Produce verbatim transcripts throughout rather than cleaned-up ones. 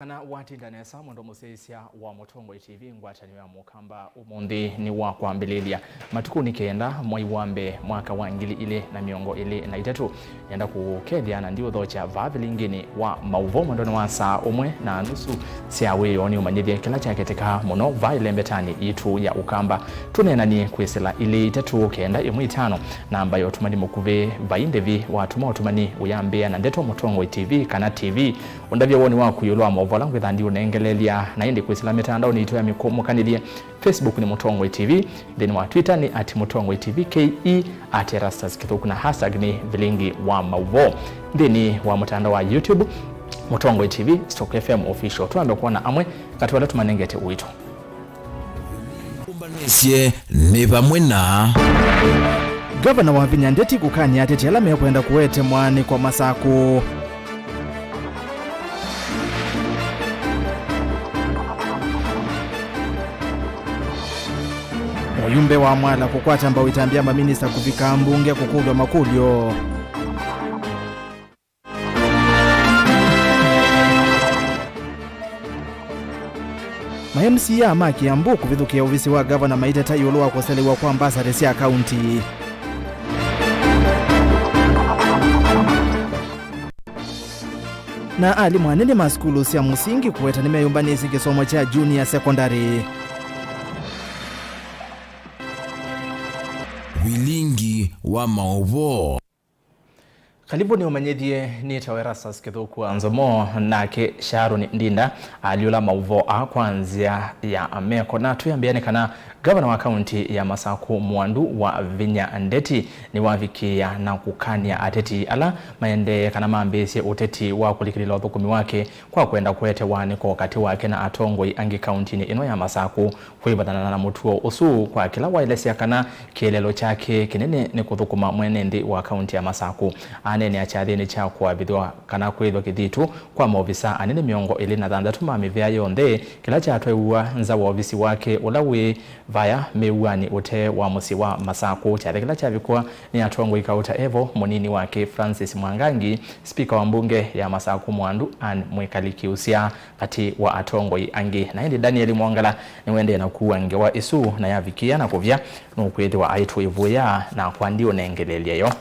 Kana watinda nesa, mwendwa mũsyaĩĩsya wa Mũtongoi T V, ngwatanĩo ya Mũkamba ũmũnthĩ nĩ wa kwambĩlĩlya. Matukũnĩ kenda mwai wa mbee mwaka wa ngili ilĩ na mĩongo ĩlĩ na itatũ, nĩenda kũkethya na ndiũthokya vaa vilingĩnĩ wa maũvoo mwendonĩ wa saa ũmwe na nusu sya wĩoo nĩũmanyĩthye kĩla kyaketĩkaa mũno vaa ĩlembetanĩ yitũ ya Ũkamba. Tũneenany'e kwĩsĩla ilĩ itatũ kenda ĩmwe itano, namba ya ũtũmani mũkuvĩ. Vai ndĩvi watũma ũtũmani ũyambĩĩa na ndeto Mũtongoi T V kana T V. Ũndavya woni waku ĩũlũ wa maũvoo ala ngwĩtha ndiũnengelelya, na ĩndĩ kwĩsĩla mĩtandaonĩ yitũ ya mĩkũmũkanĩlye. Facebook nĩ Mũtongoi T V, nthĩnĩ wa Twitter nĩ at Mũtongoi T V K E, at Erastus Kĩthũku, na hashtag nĩ vilingi wa maũvoo. Nthĩnĩ wa mũtandao wa YouTube, Mũtongoi T V stroke F M Official. Twambe kwona amwe katĩ wa ala tũmanengete ũito. Ũmbanĩsye nĩ vamwe na Ngavana Wavinya Ndeti kũkany'a ateti ala mekwenda kũete mwaanĩko Masakũ. Mũyumbe wa Mwala kũkwata mbau ĩtambya maminista kũvika mbunge kũkũlw'a makũlyo. Ma M C A ma Kiambu kũvithũkĩa ovisi wa ngavana maiteta ĩũlũ wa kũselew'a kwa mbasarĩ sya kaunti. Na alimũ anene ma sukulu sya mũsingi kũweta nĩmeyũmbanĩsye kĩsomo kya junior secondary. Vilingi wa maũvoo. Kalivu nĩũmanyĩthye nĩtawa Erastus Kĩthũku wa Nzomo, nake Sharon Ndinda alyũla maũvoo aa kwa nzĩa ya meko. Na twĩambĩanĩ kana ngavana wa kaunti ya Masakũ Mwandu Wavinya Ndeti nĩwavikĩĩa na kũkany'a ateti ala maendee kana mambĩĩsye ũteti wa kũlikĩlĩla ũthũkũmi wake kwa kwenda kũete waanĩko katĩ wake na atongoi angĩ kauntinĩ ĩno ya Masakũ. Kwĩvatana na mũtuo ũsu, kwa kĩla waelesya kana kĩeleelo kyake kĩnene nĩ kũthũkũma mwene nthĩ wa kaunti ya Masakũ, aneenea kyathĩnĩ kya kũavĩthw'a kana kwĩthwa kĩthitũ kwa maovisa anene mĩongo ĩlĩ na thanthatũ ma mĩvĩa yonthe, kĩla kyatwaiw'a nza wa ovisi wake ũla wĩ vaya mĩuanĩ ũtee wa mũsyĩ wa Masakũ. Kyathĩ kĩla kyavikwa nĩ atongoi kauta evo, mũnini wake Francis Mwangangi, spika wa mbunge ya Masakũ Mwandu Anne Mwikali Kiusya, katĩ wa atongoi angĩ. Na ĩndĩ Daniel Mwongala nĩwendee na kũua ngewa ĩsu, na yavikĩa na kũvya nũkwĩthĩwa aitũ ĩvũya, nakwa ndiũnengelelya yo.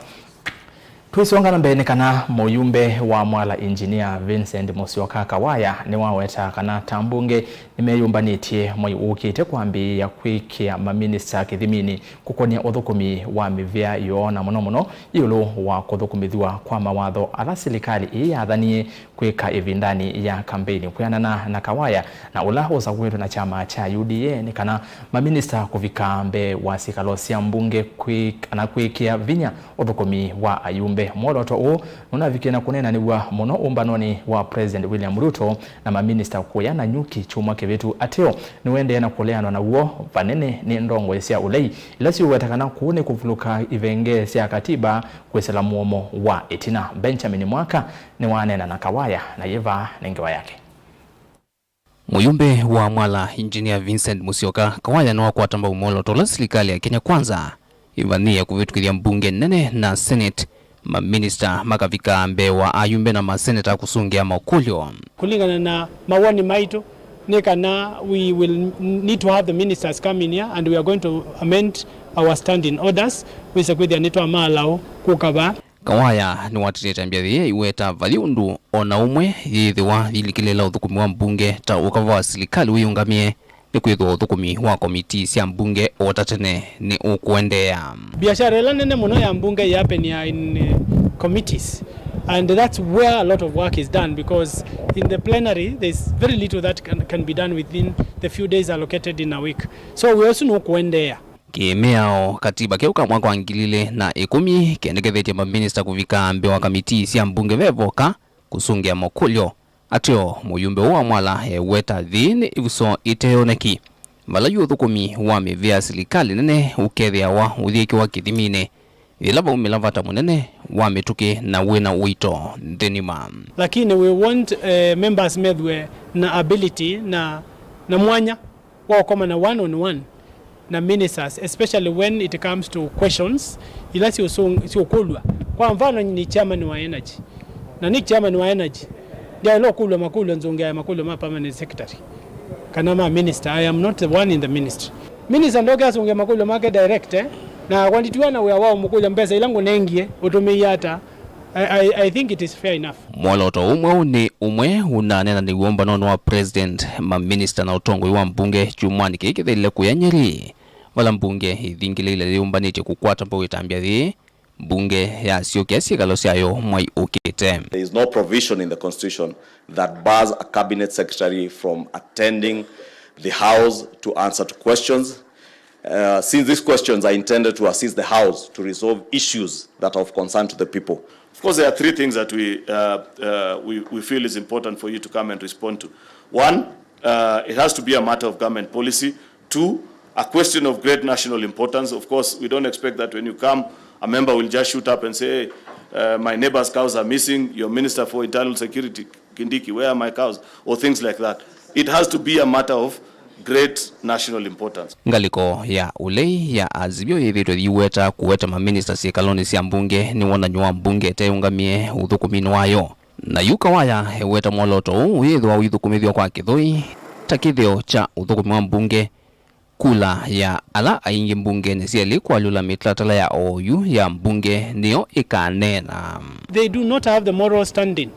Twĩsonga na mbee nĩ kana mũyumbe wa Mwala Engineer Vincent Musyoka Kawaya nĩwaweta kana ta mbunge nĩmeyũmbanĩtye mwei ũkĩte kwambĩĩa kwĩkĩa maminista kĩthiminĩ kũkonĩa ũthũkũmi wa mĩvĩa yoo, na mũno mũno ĩũlũ wa kũthũkũmĩthw'a kwa mawatho ala silikalĩ ĩĩ yathanie kwĩka ĩvindanĩ ya kambeini. Kwĩanana na Kawaya, na ũla ũsakũĩtwe na kyama kya U D A, nĩ kana maminista kũvika mbee wa syĩkalo sya mbunge kwĩ-, kana kwĩkĩa vinya ũthũkũmi wa ayumbe. Mwolooto ũũ nũnavikie na kũneenanĩw'a mũno ũmbanonĩ wa President William Ruto na maminista kũya Nanyuki kyumwa kĩvĩtu. Ateo nĩũendee na kũleanwa naw'o vanene nĩ ndongoi sya ũlei, ila siũweta kana kũu nĩ kũvulũka ivenge sya katiba kwĩsĩla mũomo wa ĩtina. Benjamin Mwaka nĩwaneena na Kawaya, na yĩva nĩ ngewa yake. Mũyumbe wa Mwala, Engineer Vincent Musyoka Kawaya, nĩwakwata mbau mwolooto ũla silikalĩ ya Kenya Kwanza ĩvanyĩe kũvĩtũkĩthya mbunge nene na Senate maminista makavika mbee wa ayumbe na maseneta kũsũngĩa makũlyo. Kũlingana na mawoni maitũ, nĩ kana we will need to have the ministers come in here and we are going to amend our standing orders, wĩse kwĩthĩa nĩtwamalaũ kũka vaa. Kawaya nĩwatetete mbyathĩ ĩĩ ĩweta vathi ũndũ o na ũmwe yĩĩthĩwa yĩlikĩlĩĩla ũthũkũmi wa mbunge ta ũkava wa silikalĩ wĩyũngamĩe, nĩkwĩthĩwa ũthũkũmi wa komitii sya mbunge o ta tene nĩ ũkũendeea. Biashara ĩla nene mũno ya mbunge ĩapenia in, eh, committees, and that's where a lot of work is done, because in the plenary there's very little that can, can be done within the few days allocated in a week. So wĩa ũsu nũkũendeea. Kĩmĩao, katiba kĩu ka mwaka wa ngili ilĩ na ĩkũmi kĩendekethetye maminista kũvika mbee wa kamitii sya mbunge ve voka kũsũngĩa makũlyo. Ateo, mũyumbe ũũ wa Mwala eweta thĩ nĩ ĩvuso ĩteyoneki, vala yu ũthũkũmi wa mĩvĩa ya silikalĩ nene ũkethĩawa ũyĩkĩwa kĩthiminĩ, yĩla vaumĩla vata mũnene wa mĩtũkĩ na wĩna ũito nthĩ nima. Lakini we want, eh, members methwe na ability na, na mwanya wa ũkomana one on one na ministers, especially when it comes to questions ila siũsũ-, siũkũlw'a. Kwa mfano, ni chairman wa energy, na ni chairman wa energy, Ndyaĩle ũkũlw'a makũlyo nzũngĩa ya makũlyo ma permanent secretary kana ma minister. I am not the one in the ministry. Minister ndoke asũngĩa makũlyo make direct, eh? Na kwa nditiwa na wĩa wa ũmũkũlya mbesa ila ngũnengie ũtũmĩie ata. I, I, I think it is fair enough. Mwolooto ũũ mweũ nĩ ũmwe ũnaneenanĩw'e ũmbanonĩ wa president, maminista na ũtongoi wa mbunge kyumwanĩ kĩĩ kĩthelile kũya Nyeri, vala mbunge ĩthingĩlĩĩle yĩũmbanĩtye kũkwata mbau ĩtambya yĩĩ, mbunge yasyokea syĩkalo syayo mwai ũkĩte. There is no provision in the constitution that bars a cabinet secretary from attending the House to answer to questions. Uh, since these questions are intended to assist the House to resolve issues that are of concern to the people. Of course, there are three things that we, uh, uh, we, we feel is important for you to come and respond to. One, uh, it has to be a matter of government policy. Two, a question of great national importance. Of course, we don't expect that when you come, a member will just shoot up and say, "Hey, uh, my neighbor's cows are missing, your Minister for Internal Security, Kindiki, where are my cows?" or things like that. It has to be a matter of great national importance. Ngalĩko ya ũlei ya Azimio yĩthĩtwe yĩweta kũweta maminista syĩkalonĩ sya mbunge nĩ wonany'o wa mbunge ĩteũngamĩe ũthũkũminĩ wayo. Na yu Kawaya eweta mwolooto ũũ ũyĩthĩwa ũithũkũmĩthw'a kwa kĩthũi ta kĩtheo kya ũthũkũmi wa mbunge. Kula ya ala aingĩ mbungenĩ syelĩ kũalyũla mĩtalatala ya oyu ya mbunge nĩyo ĩkaneena. They do not have the moral standing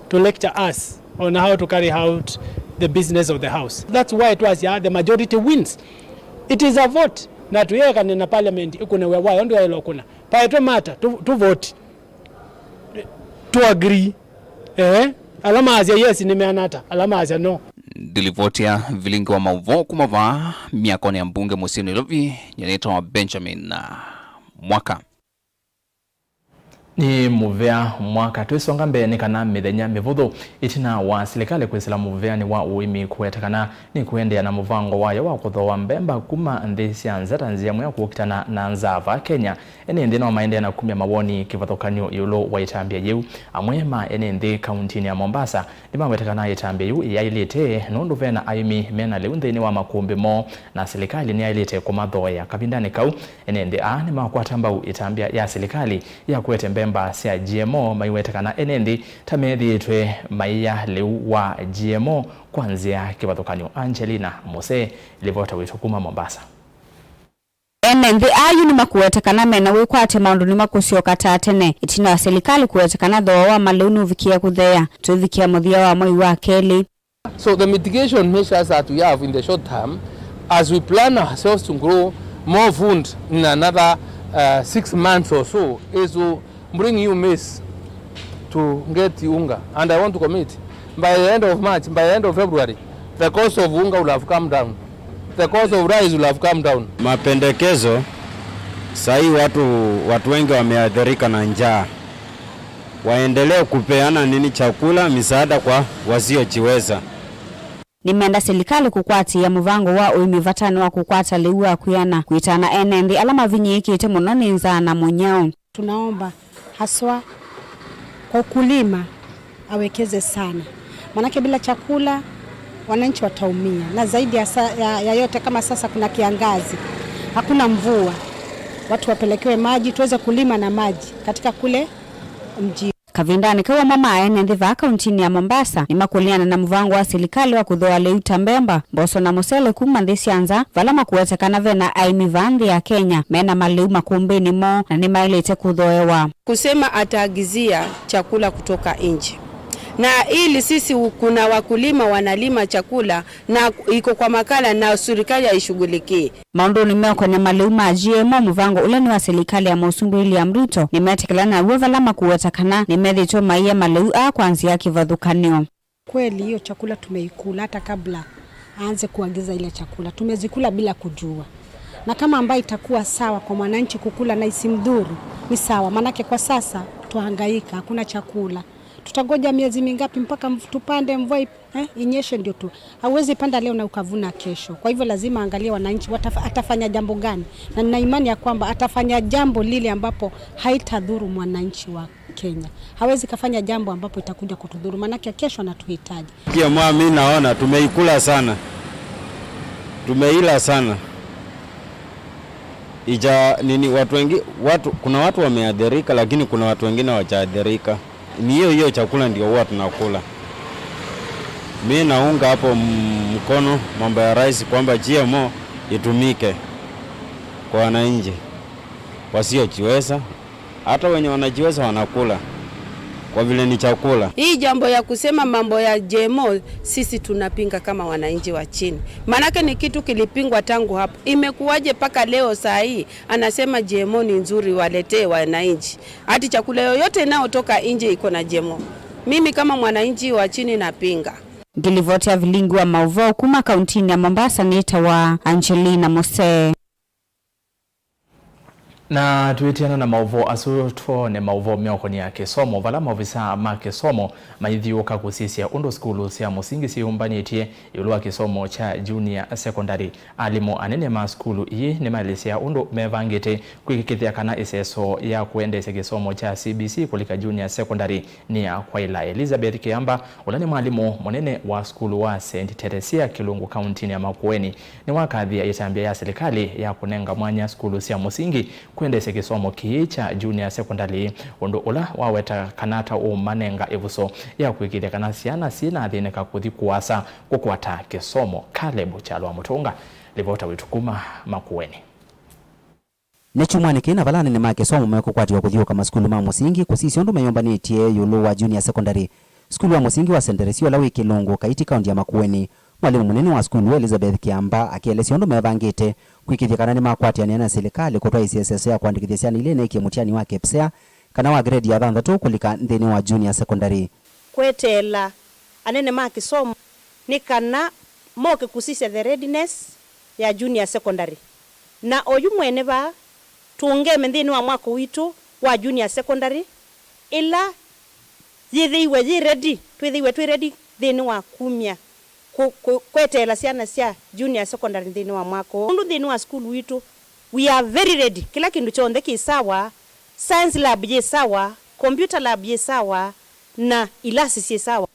to lecture us on how to carry out the business of the House. That's why twasya the majority wins. It is a vote, na tũyĩekane na parliament ĩkũne wĩa wayo ũndũ yaĩle ũkũna. Paetwe mata, tũ, tũ vote. To agree. Eh, ala maasya yes nĩmeana ata? Ala maasya no. Ndilivotia vilingi wa maũvoo kuma vaa myakonĩ ya mbunge mũsyĩ Nairobi, nyenĩtawa Benjamin Mwaka. Nĩ mũvea Mwaka. Twĩsonga mbee nĩ kana mĩthenya mĩvũthũ ĩtina wa silikalĩ kwĩsĩla mũveanĩ wa ũĩmi kũweta kana nĩkũendeea na mũvango wayo wa kũthooa mbemba kuma nthĩ sya nza ta nzĩa ĩmwe ya kũkitana na nzaa vaa Kenya. Ene nthĩ no maendee na kumya mawoni kĩvathũkany'o ĩũlũ wa ĩtambya yĩu. Amwe ma ene nthĩ kauntinĩ ya Mombasa nĩmaweta kana ĩtambya yĩu ĩyaĩlĩte nũndũ ve na aĩmi me na lĩu nthĩnĩ wa makũmbĩ moo, na silikalĩ nĩyaĩlĩte kũmathooea. Kavindanĩ kau, ene nthĩ aa nĩmakwata mbau ĩtambya ya silikalĩ ya kũete mbemba sya G M O, maiweta kana ene nthĩ ta methĩĩtwe maiya lĩu wa G M O kwa nzĩa kĩvathũkany'o. Angelina Mose, livota witũ kuma Mombasa. Ene nthĩ aa yu nĩmakũweta kana mena wĩkwatyo maũndũ nĩmakũsyoka ta tene, ĩtina wa silikalĩ kũweta kana thooa wa malĩu nũvikĩe kũtheea tũivikĩa mũthya wa mwei wa kelĩ. So the mitigation measures that we have in the short term, as we plan ourselves to grow more food in another, uh, six months or so, is to bring you maize to get unga. And I want to commit, by the end of March, by the end of February, the cost of unga will have come down. The cost of rice will have come down. Mapendekezo, sahii watu, watu wengi wameathirika na njaa. Waendelee kupeana nini chakula, misaada kwa wasiojiweza. Nĩmenda silikalĩ kũkwatĩĩa mũvango wa ũĩmi vatanĩ wa kũkwata lĩu wa kwĩana, kwĩtana ene nthĩ ala mavinyĩĩkĩte mũno nĩ nzaa na mũnyao. Tunaomba haswa kwa ukulima awekeze sana, manake bila chakula wananchi wataumia, na zaidi ya, sa, ya, ya yote, kama sasa kuna kiangazi, hakuna mvua, watu wapelekewe maji tuweze kulima na maji katika kule mjini. Kavindanĩ kau, amwe ma ene nthĩ vaa kauntinĩ ya Mombasa nĩmakũlĩana na mũvango wa silikalĩ wa kũthooa lĩu ta mbemba, mboso na mũsele kuma nthĩ sya nza, vala makũweta kana ve na aĩmi vaa nthĩ ya Kenya me na malĩu makũmbĩnĩ moo na nĩmaĩlĩte kũthooewa. Kusema ataagizia chakula kutoka nje. Na ili sisi u-, kuna wakulima wanalima chakula na iko kwa makala na serikali haishughulikii. Maũndũnĩ meũkonĩa malĩu ma G M O, mũvango ũla nĩ wa silikalĩ ya Mũsumbĩ William Ruto nĩmetĩkĩlana naw'o vala makũweta kana nĩmethĩĩtwe maiya malĩu aa kwa nzĩa ya kĩvathũkany'o. Kweli hiyo chakula tumeikula hata kabla aanze kuagiza ile chakula. Tumezikula bila kujua. Na kama ambayo itakuwa sawa kwa mwananchi kukula na isimdhuru, ni sawa. Manake kwa sasa twahangaika, hakuna chakula. Tutangoja miezi mingapi mpaka mv-, tupande, mvua ip-, eh, inyeshe ndio tu. Hauwezi panda leo na ukavuna kesho. Kwa hivyo lazima angalie wananchi watafa-, atafanya jambo gani. Na nina imani ya kwamba atafanya jambo lile ambapo haitadhuru mwananchi wa Kenya. Hawezi kafanya jambo ambapo itakuja kutudhuru, manake kesho anatuhitaji. G M O, mi naona tumeikula sana, tumeila sana. Ija nini, watu wengi, watu, kuna watu wameathirika, lakini kuna watu wengine hawajaathirika. Ni hiyo hiyo chakula ndio huwa tunakula. Mi naunga hapo m-, mkono mambo ya rais kwamba G M O itumike kwa wananchi wasiojiweza. Hata wenye wanajiweza wanakula kwa vile ni chakula. Hii jambo ya kusema mambo ya G M O, sisi tunapinga kama wananchi wa chini. Maanake ni kitu kilipingwa tangu hapo. Imekuwaje mpaka leo saa hii anasema G M O ni nzuri, waletee wananchi? Hati chakula yoyote inayotoka nje iko na G M O. Mimi kama mwananchi wa chini napinga. Ngilivoti ya vilingi wa mauvoo kuma kauntinĩ ya Mombasa nĩtawa Angelina Mose. Na twĩtiana na mauvoo asu, twone mauvoo meũkonia kĩsomo, vala maovisaa ma kĩsomo maithyũũka kũsisya ũndũ sukulu sya mũsingi syĩyũmbanĩtye ĩũlũ wa kĩsomo kya junior secondary. Alimũ anene ma sukulu ii nĩmaelesya ũndũ mevangĩte kwĩkĩkĩthya kana ĩseso ya kũendeesya kĩsomo kya C B C kũlika junior secondary nĩ ya kwaĩla. Elizabeth Kĩamba, ũla nĩ mwalimũ mũnene wa sukulu wa Saint Teresia Kĩlungu kauntinĩ ya Makueni, nĩwakathie ĩtambya ya silikalĩ ya kũnenga mwanya sukulu sya mũsingi kũendeesya kĩsomo kĩĩ kya junior secondary, ũndũ ũla waweta kana ta ũũmanenga ĩvuso ya kũĩkĩĩthya kana syana syĩnathĩnĩka kũthi kũasa kũkwata kĩsomo. Caleb Kyalwa Mũtũnga, livota witũ kuma Makueni. Nĩ kyumwanĩ kĩĩ na vala anene ma kĩsomo mekũkwatĩwa kũthyũũka masukulu ma mũsingi kũsisya ũndũ meyũmbanĩtye ĩũlũ wa junior secondary, sukulu wa mũsingi wa Saint Teresia ũla wĩ Kĩlungu, Kaiti, kaunti ya Makueni, mwalimũ mũnene wa sukulu Elizabeth Kĩamba akĩelesya ũndũ mevangĩte kwĩkĩĩthya kana nĩmakwatĩanĩa na silikalĩ kũtwaĩĩsya ĩseso ya kũandĩkĩthya syana ila ineekie mũtiani wa KPSEA kana wa grade ya thanthatũ kũlika nthĩnĩ wa junior secondary. Kweteela anene ma kĩsomo nĩ kana moke kũsisya the readiness ya junior secondary. Na oyu mwene vaa, tũũngeme nthĩnĩ wa mwako witũ wa junior secondary, ĩla yĩthĩiwe yĩ ready, twĩthĩiwe twĩ ready nthĩnĩ wa kumya kũ-, kũ-, kweteela syana sya junior secondary nthĩnĩ wa mwaka ũũ. Nũndũ nthĩnĩ wa sukulu witũ, we are very ready. Kĩla kĩndũ kyonthe kĩ sawa, science lab yĩ sawa, computer lab yĩ sawa, na ilasi syĩ sawa.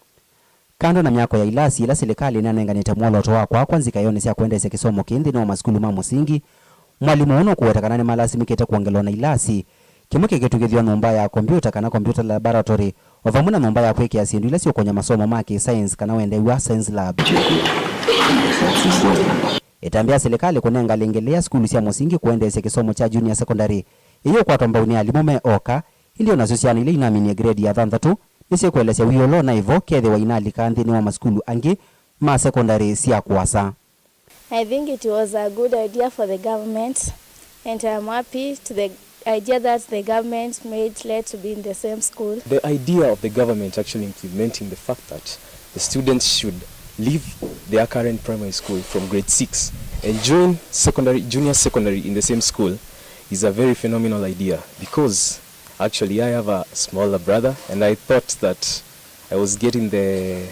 Kando na myako ya ilasi ĩla silikalĩ nĩyanenganĩte mwolooto wa kwakwa nzikaĩonĩ sya kũendeesya kĩsomo kĩĩ nthĩnĩ wa masukulu ma mũsingi, mwalimũ ũũ nũkũweta kana nĩmalasimĩkĩte kwongelwa na ilasi, kĩmwe kĩkĩtũkĩthw'a nyũmba ya kombyũta kana computer laboratory, o vamwe na nyũmba ya kwĩkĩa syĩndũ ila siũkony'a masomo ma kĩ-science kana wendeew'a science lab. Ĩtambya ya silikalĩ kũnenga lĩngĩ lĩya sukulu sya mũsingi kũendeesya kĩsomo kya junior secondary ĩyĩũkwatwa mbau nĩ alimũ me oka, ĩndĩ o nasyo syana ila inaminie grade ya thanthatũ nĩsyĩkũelesya wĩoo ũla ũnaĩ vo kethĩwa inalika nthĩnĩ wa masukulu angĩ ma sekondalĩ sya kũasa. I think it was a good idea for the government, and I am happy to the idea that the government made let to be in the same school. The idea of the government actually implementing the fact that the students should leave their current primary school from grade six and join secondary, junior secondary in the same school is a very phenomenal idea, because actually I have a smaller brother and I thought that I was getting the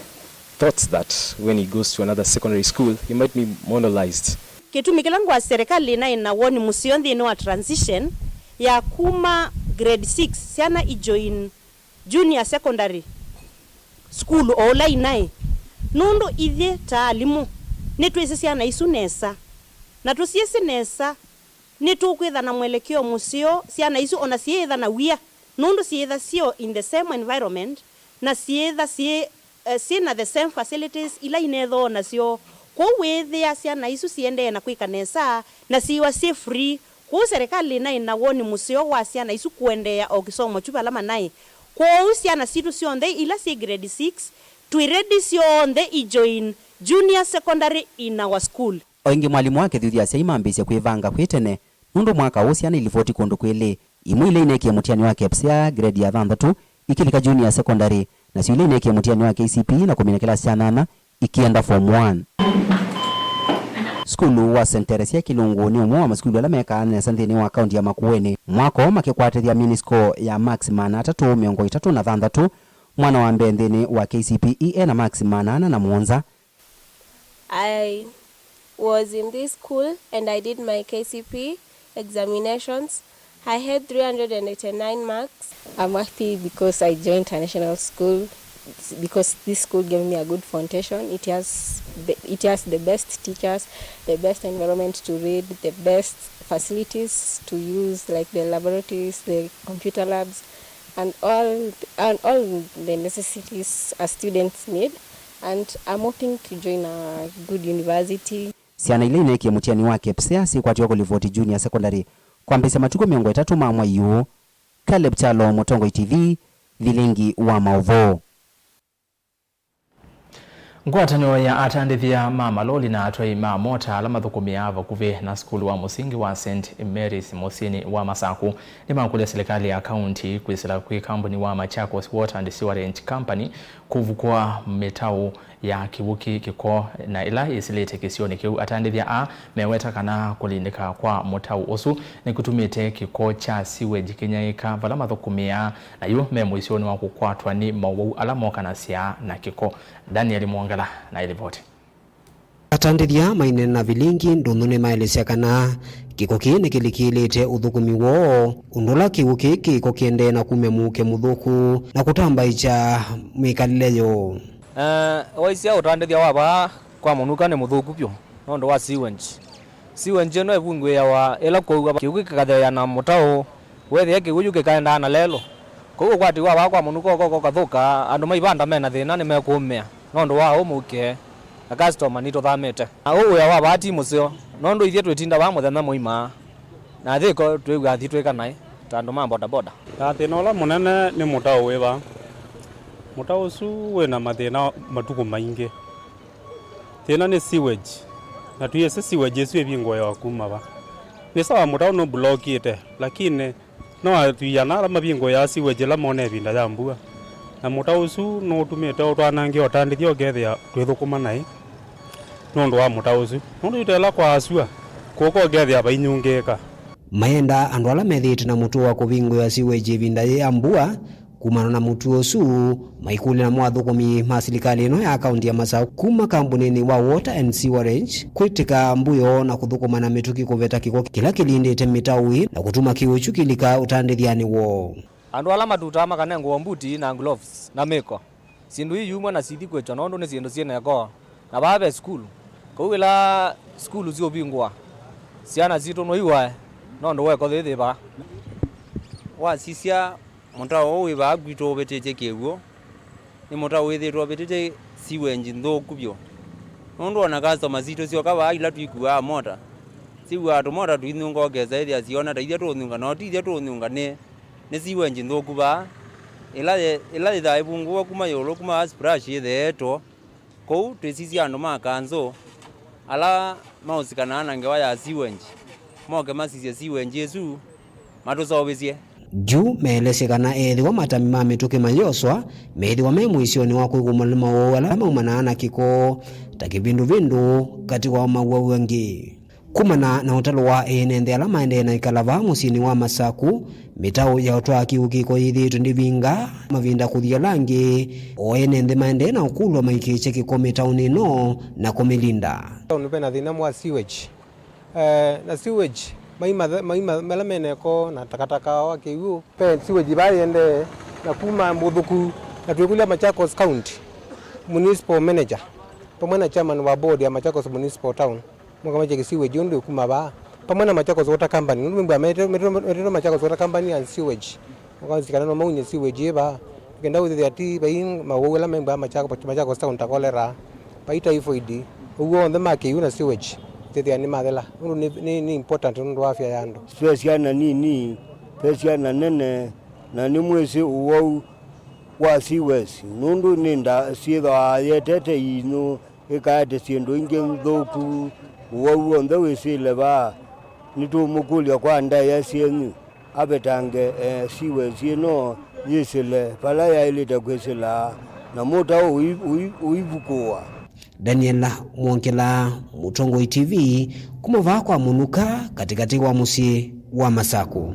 thoughts that when he goes to another secondary school, he might be monolized. Kĩtumi kĩla ngwasya serikali ĩnaĩ na woni mũseo nthĩnĩ wa transition ya kuma grade six syana ijoin junior secondary school o ũla inaĩ, nũndũ ithyĩ ta alimũ nĩtwĩsĩ syana isu nesa, na tũsyĩsĩ nesa nĩtũkwĩtha na mwelekeo mũseo syana isu, ona syĩĩtha na wia, nũndũ syĩĩtha syĩ o in the same environment, na syĩĩtha syĩ, eh, syĩ na the same facilities ila inethoo nasyo. Kwoou wĩĩthĩa syana isu siendee na kwĩka nesa, na syĩwa syĩ free. Kwoou serikali ĩnaĩ na woni mũseo wa syana isu kũendeea o kĩsomo kyu vala manaĩ. Kwoou syana sitũ syonthe ila syĩ grade six, twĩ ready syonthe ijoin junior secondary in our school. O ĩngĩ, mwalimũ akĩthuthya asyai mambĩĩsye kwĩvanga kwĩ tene, nũndũ mwaka ũũ syana ilivoti kũndũ kwĩlĩ, imwe ila ineekie mũtiani wa KPSEA grade ya thanthatũ ikĩlika junior secondary, nasyo ila ineekie mũtiani wa K C P E na kũmina kĩlasi kya nyanya ikĩenda form one. Sukulu wa Saint Teresia Kĩlungu nĩ ũmwe wa masukulu ala mekaa nesa nthĩnĩ wa kaunti ya Makueni. Mwaka ũũ makĩkwatĩthya mini score ya marks maana atatũ mĩongo ĩtatũ na thanthatũ, mwana wa mbee nthĩnĩ wa K C P E e na marks maana ana na mũonza. I was in this school and I did my K C P E examinations. I had three hundred and eighty-nine marks. I'm happy because I joined a national school, because this school gave me a good foundation. It has the, it has the best teachers, the best environment to read, the best facilities to use, like the laboratories, the computer labs, and all, and all the necessities a students need. And I'm hoping to join a good university. Syana ila ineekie mũtiani wa KPSEA syĩkwatiwa kũlivoti Junior Secondary kwambĩĩsya matukũ mĩongo ĩtatũ ma mwai ũũ. Caleb Kyalo, Mũtongoi T V, Vilingi wa Maũvoo. Ngwatanĩo ya atandĩthya ma maloli na atwai ma mota ala mathũkũmĩaa vakuvĩ na sukulu wa mũsingi wa Saint Mary's mũsyĩnĩ wa Masaku nĩmakũlya silikalĩ ya kaunti kwĩsĩla kwĩ kambuni wa Machakos Water and Sewerage Company kũvukũa mĩtaũ ya kĩw'ũ kĩ kĩko na ĩla yĩsĩlĩte kĩsionĩ kĩu. Atandĩthya aa meweta kana kũlindĩka kwa mũtaũ ũsu nĩkũtumĩte kĩko kya sewage kĩnyaĩĩka vala mathũkũmĩaa, na yu me mũisyonĩ wa kũkwatwa nĩ mowau ala mokanasya na kĩko. Daniel Mwongela na ĩlivoti. Atandĩthya maineena na vilingi ndũnyũ nĩmaelesya kana kĩko kĩĩ nĩkĩlikĩlĩte ũthũkũmi woo, ũndũ ũla kĩw'ũ kĩĩ kĩko kĩendee na kumya mũuke mũthũku na kũtambaĩkya mĩkalĩle yoo. Eh, waisya ũtandĩthya wa vaa kwa mũnuka nĩ mũthũku vyũ nũndũ wa sewage. Sewage ĩno ĩvungũĩawa ĩla kwaua kĩw'ũ kĩkatheea na mũtaũ, wethĩa kĩw'ũ yu kĩkaendaa na lelũ. Kwoou ũkwati wa vaa kwa mũnuka ũko ũkathũka, andũ maivanda mena thĩna nĩmekũũmĩa nũndũ wa ũũ mũuke, na customer nitũthamĩte. Na ũũ wĩa wa vaa ti mũseo nũndũ ithyĩ twĩtinda vaa mũthenya mũima. Na yĩko twĩw'aa thi twĩka naĩ ta andũ ma bodaboda. Na thĩna ũla mũnene nĩ mũtaũ wĩ vaa. Mũtaũ ũsu wĩ na mathĩna matukũ maingĩ. Thĩna nĩ sewage, na twĩsĩ sewage ĩsu ĩvingũĩawa kuma va. Nĩ sawa mũtaũ nũbulokĩte, lakini no atwii ana ala mavingũĩaa sewage ĩla mone ĩvinda ya mbua. Na mũtaũ ũsu nũũtumĩte ũtwanangĩa ũtandĩthya ũkethĩa twĩthũkũma naĩ nũndũ wa mũtaũ ũsu. Nũndũ yu ta ĩla kwaasua, kũka ũkethĩa vainyungĩĩka. Mayendaa andũ ala methĩĩtwe na mũtuo wa kũvingũĩa sewage ĩvinda yĩ ya mbua kumana na mũtuo ũsu, maikũlya namo athũkũmi ma silikalĩ ĩno ya kaunti ya Masaku kuma kambunĩnĩ wa Water and Sewerage kwĩtĩka mbũyo na kũthũkũma na mĩtũkĩ kũveta kĩko kĩla kĩlindĩte mĩtaũ ĩĩ na kũtuma kĩw'ũ kyu kĩlika ũtandĩthyanĩ woo. Andũ ala matutaa makanengwa mbuti na gloves na mĩko. Syĩndũ ii yumw'a na sithi kwĩkya nũndũ nĩ syĩndũ syĩ na ĩko. Na vaa ve sukulu. Kwoou ĩla sukulu syũvingũa, syana sitũ no iwae nũndũ wa ĩko yĩĩ yĩ vaa. Wasisya mũtaũ ũũ wĩ vaa kwitũ ũvĩtĩtye kĩw'ũ, nĩ mũtaũ wĩthĩĩtwe ũvĩtĩtye sewage nthũku vyũ. Nũndũ o na customer sitũ syoka vaa ila twikuaa mota, syĩw'aa tũmota tũinyunga ũkesa ĩthĩa siona ta ithyĩ tũũnyunga, no ti ithyĩ tũũnyunga, nĩ nĩ sewage nthũku vaa, ĩla ye-, ĩla yĩthaa ĩvungũwa kuma ĩũlũ, kuma vaa splash yĩtheetwo. Kwoou twĩsisya andũ ma kanzũ ala maũsikanaa na ngewa ya sewage moke masisye sewage ĩsu matũseũvĩsye. Yu meelesye kana ethĩwa matami ma mĩtũkĩ mayoswa, meĩthĩwa me mũisyonĩ wa kwĩkũmana nĩ mowau ala maumanaa na kĩko ta kĩvĩndũvĩndũ katĩ wa mowau angĩ. Kumana na ũtalo wa ene nthĩ ala maendee na ĩkala vaa mũsyĩnĩ wa Masaku, mĩtaũ ya ũtwaa kĩw'ũ kĩko yĩthĩĩtwe ndĩvinga mavinda kũthi ala angĩ, o ene nthĩ maendee na ũkũlw'a maikĩĩkye kĩko mĩtaũnĩ ĩno na kũmĩlinda. Town vena thĩna wa sewage. Eh, na sewage, mai mathe-, mai ma-, mala mena ĩko na takataka wa kĩw'ũ. Ve sewage vaa yendee na kuma mũthũku, na twĩkũlya Machakos County Municipal Manager, vamwe na chairman wa board ya Machakos Municipal Town. Moka makyeke sewage ũndũ ĩkuma vaa. Vamwe na Machakos Water Company. Nũndũ mĩmbwa metĩtwe Machakos Water Company and Sewage. Moka masikana no maunye sewage ĩ vaa. Kenda wĩthĩa ti vai mawau ala mĩmbwa Machakos, Machakos Town ta cholera. Vai typhoid. Ũw'o onthe ma kĩw'ũ na sewage. Tethĩa nĩ mathela. Nũndũ nĩ, nĩ, nĩ important nũndũ wa afya ya andũ. Ve syana nini, ve syana nene, na nĩmwĩsĩ ũwau wa sewage. Nũndũ nĩ nda syĩthwaa yetete inyũ ĩkaete syĩndũ ingĩ nthũku, ũwau w'onthe wĩsĩle vaa. Nĩtũũmũkũlya kwa ndaĩa syenyu avetange, eh, sewage ĩno yĩsĩle vala yaĩlĩte kwĩsĩla, na mũtaũ ũi-, ũi-, ũivukũwa. Daniela Mwongela, Mũtongoi T V, kuma vaa kwa Mũnuka, katĩkatĩ wa mũsyĩ wa Masaku.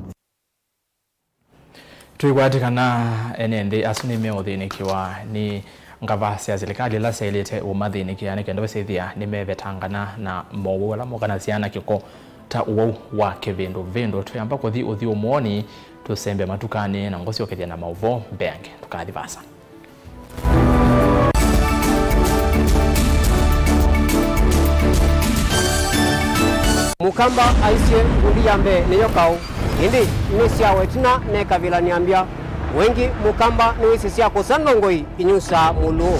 Twĩkwatĩ kana ene nthĩ asu nĩmeũthĩnĩkĩwa nĩ ngava sya silikalĩ ila syaĩlĩte ũmathĩnĩkĩa nĩ kenda ũsĩthĩa nĩmevetangana na mowau ala mokanasya na kĩko ta ũwau wa kĩvĩndũvĩndũ. Twĩamba kũthi ũthyũmũonĩ, tũsembe matukanĩ na ngũsyokethya na maũvoo mbeange. Ndũkathi vaasa. Mũkamba aisye ngundi ya mbee nĩyo kaũ, ĩndĩ nĩ sya wetina nekavilany'a mbya. Wengĩ mũkamba nĩwĩsĩ sya kũsa ndongoi inyusaa mũlũũ.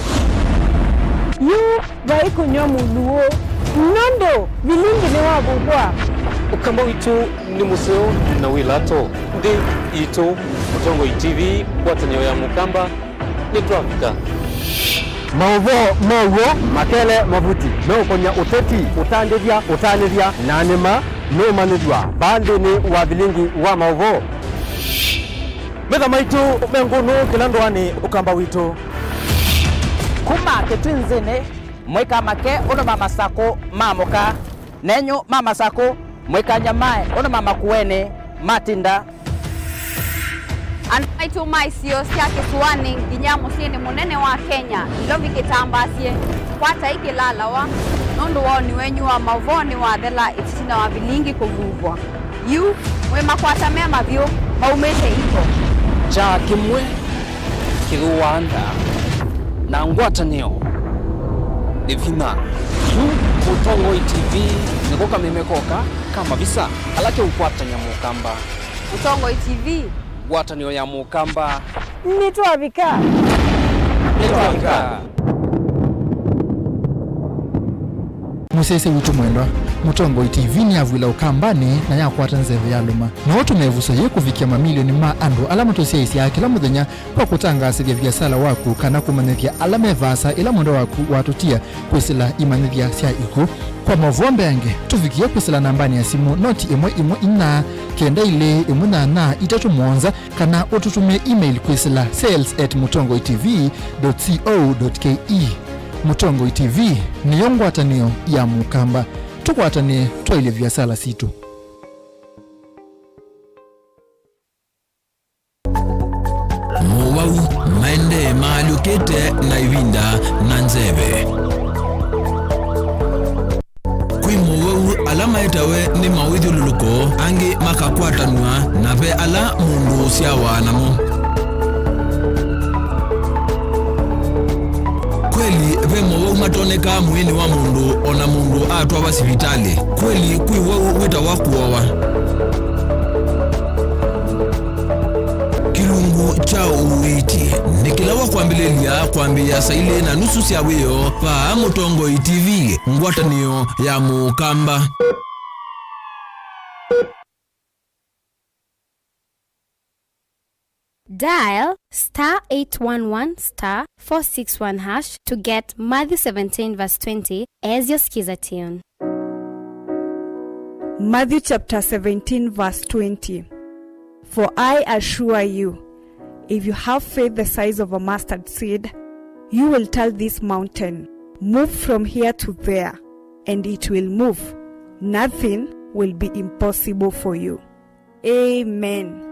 Yu vai kũnyw'a mũlũũ, nũndũ vilingi nĩwavuvwa. Ũkamba witũ nĩ mũseo na wĩ lato. Nthĩ yitũ, Mũtongoi T V, ngwatanĩo ya Mũkamba, nĩtwavika. Maũvoo ma w'o, makele, mavuti meũkony'a ũteti, ũtandĩthya, ũtanĩthya, na nĩma nũmanyĩthw'a vaa nthĩnĩ wa vilingi wa maũvoo. Metha maitũ me ngũnũ kĩla ndũanĩ, Ũkamba witũ. Kuma kĩtwinzĩnĩ, mũikamake ũndũ ma masakũ ma mũka, nenyu ma masakũ, mũikanyamae ũndũ ma makuenĩ matinda. Andũ maitũ ma isio sya kĩsũanĩ nginya mũsyĩnĩ mũnene wa Kenya, Nairobi kĩtambaasye, kwatai kĩlalawa, nũndũ waoni wenyu wa maũvoo nĩwathela ĩtina wa vilingi kũvuvwa. Yu, mwĩ makwata me mavyũ, maumĩte iko. Kyaa kĩmwe kĩthũaa nda, na ngwatanĩo nĩ vinya. Yu, Mũtongoi T V nĩko kameme koka ka mavisa ala keũkwatany'a Mũkamba. Mũtongoi T V. Ngwatanĩo ya Mũkamba. Nĩtwavika. Nĩtwavika. Mũsyaĩĩsya witũ mwendwa, Mũtongoi T V nĩyavw'ĩla Ũkambanĩ na yakwata nzeve yalũma. No ũtũme ĩvuso yĩĩ kũvikĩa mamilioni ma andũ ala matũsyaĩĩsyaa kĩla mũthenya kwa kũtangaasĩthya viasala waku kana kũmanyĩthya ala me vaasa ĩla mwendwa waku watũtia kwĩsĩla imanyĩthya sya ikw'ũ. Kwa maũvoo mbeange, tũvikĩe kwĩsĩla nambanĩ ya simũ noti ĩmwe ĩmwe inya kenda ilĩ ĩmwe nyanya itatũ mũonza, kana ũtũtũmĩe email kwĩsĩla sales at mũtongoi T V dot co dot K E. Mũtongoi T V nĩyo ngwatanĩo ya Mũkamba. Tũkwatanĩe twaĩlye viasala sitũ. Mowau maendee maalyũkĩte na ĩvinda na nzeve. Kwĩ mowau ala maetawe nĩ mawĩthyũlũlũko, angĩ makakwatanw'a, na ve ala mũndũ ũsyawa namo. Kweli, ve mowau matonekaa mwĩĩnĩ wa mũndũ o na mũndũ atwawa sivitalĩ. Kweli, kwĩ wau wĩtawa kũowa. Kĩlungu kya ũiiti nĩ kĩla wa kwambĩlĩlya kwambĩĩa saa ilĩ na nusu sya wĩoo vaa Mũtongoi T V, ngwatanĩo ya Mũkamba. Dial star eight one one star four six one hash to get Matthew seventeen verse twenty as your Skiza tune. Matthew chapter seventeen, verse twenty. For I assure you, if you have faith the size of a mustard seed, you will tell this mountain, "Move from here to there," and it will move. Nothing will be impossible for you. Amen.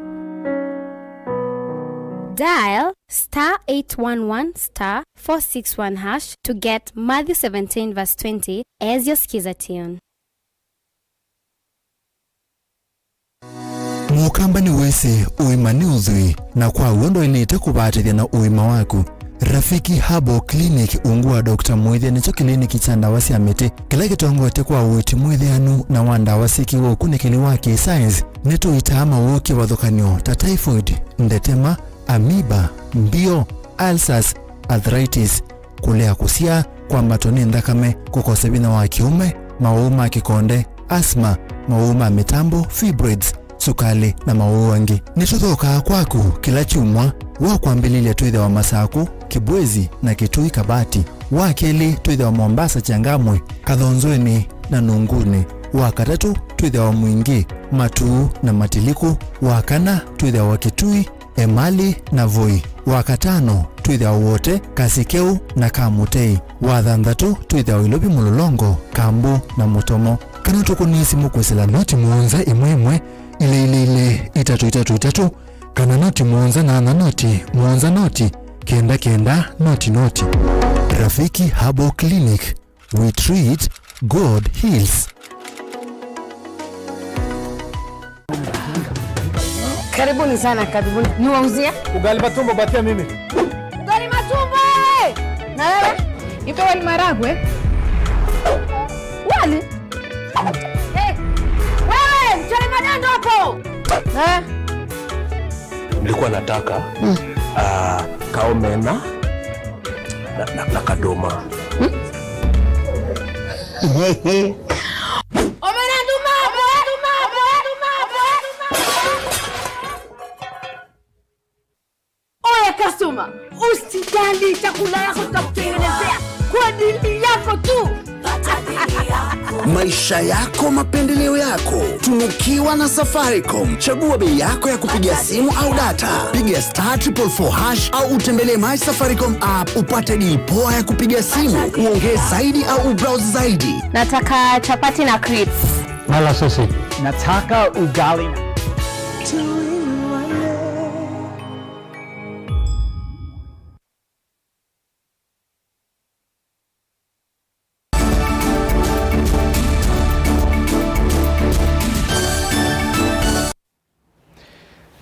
Dial star eight one one star four six one hash to get Matthew seventeen verse twenty as your Skiza tune. Mũkamba nĩwĩsĩ ũima nĩ ũthwii, na kwa w'o ndwaĩlĩte kũvatĩthya na ũima waku. Rafiki Herbal Clinic ungu wa Doctor Mwĩthya nĩkyo kĩliniki kya ndawa sya mĩtĩ kĩla kĩtongoetye kwa ũiiti mwĩthĩanu na wa ndawa syĩkĩwe ũkunĩkĩli wa kĩ-science. Nĩtũitaa mawoo kĩvathũkany'o ta typhoid, ndetema, amoeba, mbio, ulcers, arthritis, kũlea kũsyaa, kwambatwa nĩ nthakame, kũkosa vinya wa kĩũme, mawoo ma kĩkonde, asthma, mawoo ma mĩtambo, fibroids, sukalĩ, na mawoo angĩ. Nĩtũthookaa kwaku kĩla kyumwa. Wa kwambĩlĩlya twĩthĩawa Masakũ, Kĩbwezi, na Kĩtui Kabati. Wa kelĩ twĩthĩawa Mombasa, Changamwe, Kathonzweni, na Nungunĩ. Wa katatũ twĩthĩawa Mwingĩ, Matuu, na Matiliku. Wa kana twĩthĩawa Kĩtui, Emali, na Voi. Wa katano twĩthĩawa Wote, Kasikeu, na Kamutei. Wa thanthatũ twĩthĩawa Ilovi, Mũlolongo, Kambu, na Mũtomo. Kana tũkũnĩe simũ kwĩsĩla noti mũonza ĩmwe ĩmwe, ilĩ ilĩ ilĩ, itatũ itatũ itatũ, kana noti mũonza nyanya noti, mũonza noti, kenda kenda, noti noti. Rafiki Herbal Clinic, we treat, God heals. Karibuni sana, karibuni. Niwauzie? Ugali matumbo, patia mimi. Ugali matumbo, eh! Na wewe? Nipe wali maragwe. Wali? Eh, wewe, mchele magando hapo. Eh? Nilikuwa nataka, ah, kaomena na, na, na kadoma. Oya customer, usijali, chakula yako tutakutengenezea kwa dili yako tu. Maisha yako, mapendeleo yako. Tunukiwa na Safaricom. Chagua bei yako ya kupiga simu au data. Piga star triple four hash au utembelee My Safaricom app upate deal poa ya kupiga simu, uongee zaidi au ubrowse zaidi. Nataka chapati na crips. Mala sausage. Nataka ugali na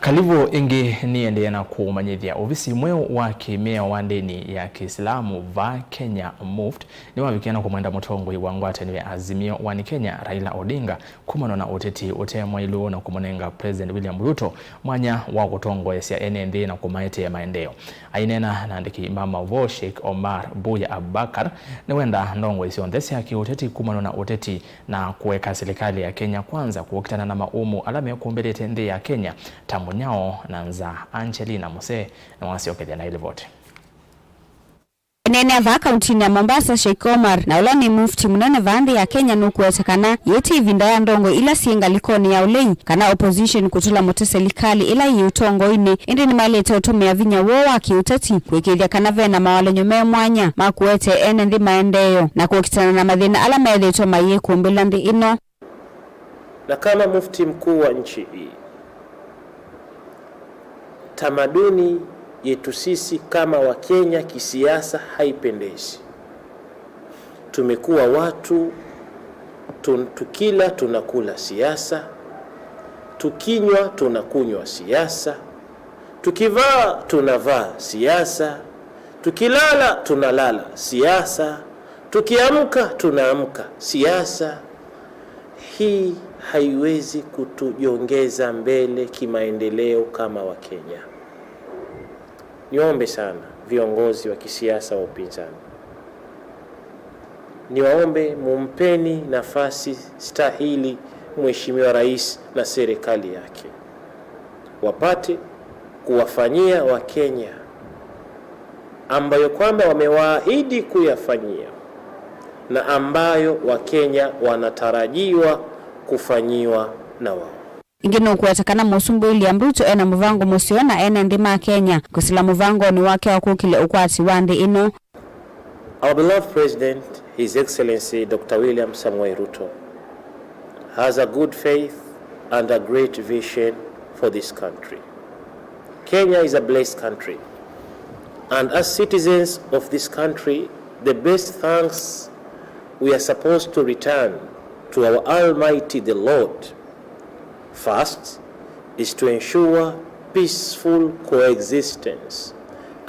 Kalivu ĩngĩ. Nĩendee na kũmanyĩthya, ovisi mweũ wa kĩmĩao wa ndĩni ya Kĩsilamu va Kenya, MUFT, nĩwavikie na kũmwenda mũtongoi wa ngwatanĩo ya Azimio One Kenya, Raila Odinga, kumana na ũteti ũte mwaĩlu na kũmũnenga President William Ruto mwanya wa kũtongoesya ene nthĩ na kũmaetea maendeeo. Aineena na andĩki ma maũvoo, Sheikh Omar Buya Abubakar nĩwenda ndongoi syonthe sya kĩũteti kumana na ũteti na kũeka silikalĩ ya Kenya Kwanza kũkitana na maũmũ ala mekũmbĩlĩte nthĩ ya Kenya ta mũnyao na nzaa. Angelina Muse nĩwasyokethya na ĩlivoti. Eneenea vaa kauntinĩ ya Mombasa, Sheikh Omar, na ũla nĩ mufti mũnene vaa nthĩ ya Kenya, nũkũete kana yĩĩ ti ĩvinda ya ndongoi ila syĩ ngalĩkonĩ ya ũlei kana opposition kũtũla mũtĩ silikalĩ ĩla yĩ ũtongoinĩ, ĩndĩ nĩmaĩlĩte ũtũmĩa vinya woo wa kĩũteti kũĩkĩĩthya kana ve na mawalany'o me mwanya ma kũete ene nthĩ maendeeo na kũkitana na mathĩna ala methĩĩtwe mayĩkũmbĩla nthĩ ĩno. Na kama mufti mkuu wa nchi hii, tamaduni yetu sisi kama Wakenya kisiasa haipendezi. Tumekuwa watu tun-, tukila tunakula siasa, tukinywa tunakunywa siasa, tukivaa tunavaa siasa, tukilala tunalala siasa, tukiamka tunaamka siasa. Hii haiwezi kutujongeza mbele kimaendeleo kama Wakenya. Niombe sana viongozi wa kisiasa wa upinzani, niwaombe mumpeni nafasi stahili Mheshimiwa Rais na serikali yake, wapate kuwafanyia Wakenya ambayo kwamba wamewaahidi kuyafanyia na ambayo Wakenya wanatarajiwa kufanyiwa na wao. Ĩngĩ nũkũweta kana Mũsumbĩ William Ruto ena mũvango mũseo na ene nthĩ ma Kenya kwĩsĩla mũvangonĩ wake wa kũkĩlya ũkwati wa nthĩ ĩno. Our beloved President, His Excellency Doctor William Samoei Ruto, has a good faith and a great vision for this country. Kenya is a blessed country, and as citizens of this country, the best thanks we are supposed to return to our Almighty the Lord first is to ensure peaceful coexistence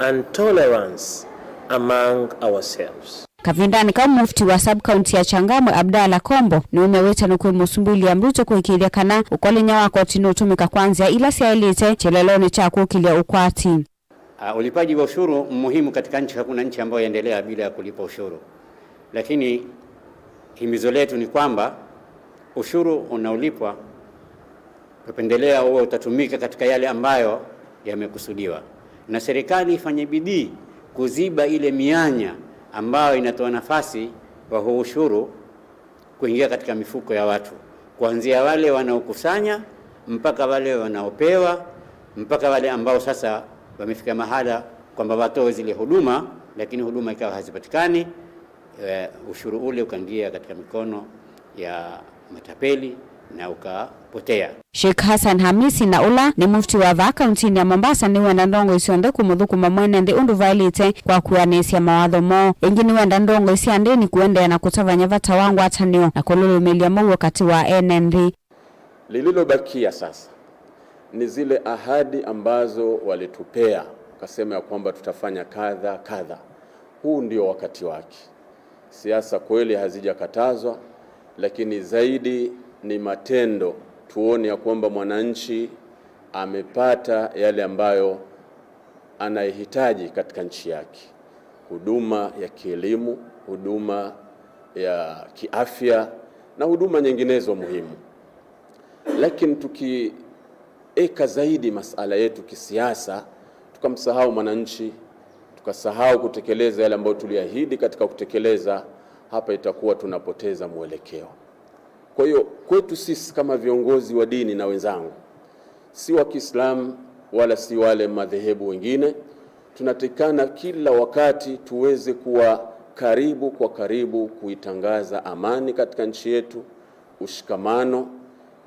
and tolerance among ourselves. Kavindanĩ kau, mufti wa sub-county ya Changamwe, Abdallah Kombo, nĩumya wĩtano kwĩ Mũsumbĩ William Ruto kũĩkĩĩthya kana ũkolenya wa koti nũũtũmĩka kwa nzĩa ila syaĩlĩte kyelelonĩ kya kũkĩlya ũkwati. Ah, ulipaji wa ushuru muhimu katika nchi. Hakuna nchi ambayo yaendelea bila ya kulipa ushuru, lakini himizo letu ni kwamba ushuru unaolipwa tupendelea uwe utatumika katika yale ambayo yamekusudiwa, na serikali ifanye bidii kuziba ile mianya ambayo inatoa nafasi wa huu ushuru kuingia katika mifuko ya watu, kuanzia wale wanaokusanya mpaka wale wanaopewa, mpaka wale ambao sasa wamefika mahala kwamba watoe zile huduma, lakini huduma ikawa hazipatikani. Eh, ushuru ule ukaingia katika mikono ya matapeli na ukapotea. Sheikh Hassan Hamisi, na ũla nĩ mufti wa vaa kauntinĩ ya Mombasa, nĩwenda ndongoi syonthe kũmũthũkũma mwene nthĩ ũndũ vaĩlĩte kwa kũanĩsya mawatho moo. Ĩngĩ nĩwenda ndongoi sya ndĩni kũendeea na kũtavany'a vata wa ngwatanĩo na kũlũlũmĩlya mũuo katĩ wa ene nthĩ. Lililobakia sasa ni zile ahadi ambazo walitupea, wakasema ya kwamba tutafanya kadha kadha. Huu ndio wakati wake. Siasa kweli hazijakatazwa, lakini zaidi ni matendo, tuone ya kwamba mwananchi amepata yale ambayo anayehitaji katika nchi yake. Huduma ya kielimu, huduma ya kiafya na huduma nyinginezo muhimu. Lakini tukiweka zaidi masala yetu kisiasa, tukamsahau mwananchi, tukasahau kutekeleza yale ambayo tuliahidi katika kutekeleza, hapa itakuwa tunapoteza mwelekeo. Kwa hiyo, kwetu sisi kama viongozi wa dini na wenzangu, si wa Kiislamu wala si wale madhehebu wengine, tunatakikana kila wakati tuweze kuwa karibu kwa karibu kuitangaza amani katika nchi yetu, ushikamano,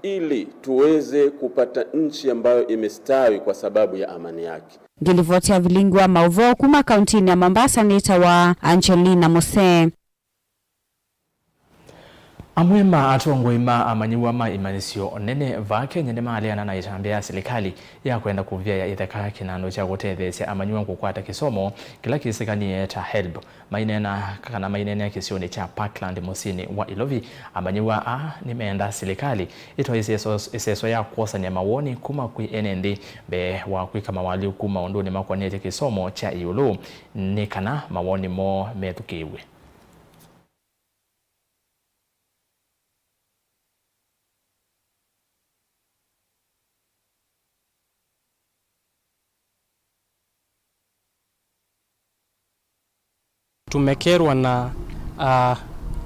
ili tuweze kupata nchi ambayo imestawi kwa sababu ya amani yake. Ngilivoti ya vilingi wa mauvoo kuma kauntinĩ ya Mombasa nĩtawa Angelina Mose. Amwe ma atongoi ma amanyĩw'a ma imanyĩsyo nene vaa Kenya nĩmaleana na ĩtambya ya silikalĩ ya kwenda kũvyaĩa ĩtheka kĩnandũ kya kũtetheesya amanyĩw'a kũkwata kĩsomo kĩla kĩsĩkanĩe ta helb. Maineena kana maineenea kĩsionĩ kya Parkland mũsyĩnĩ wa Ilovi, amanyĩw'a aa nĩmeenda silikalĩ ĩtwae ĩseso, ĩseso ya kwosany'a mawoni kuma kwĩ ene nthĩ mbee wa kwĩka mawaliũku maũndũnĩ makonetye kĩsomo kya ĩũlũ, nĩ kana mawoni moo methukĩĩw'e. Tumekerwa na, ah,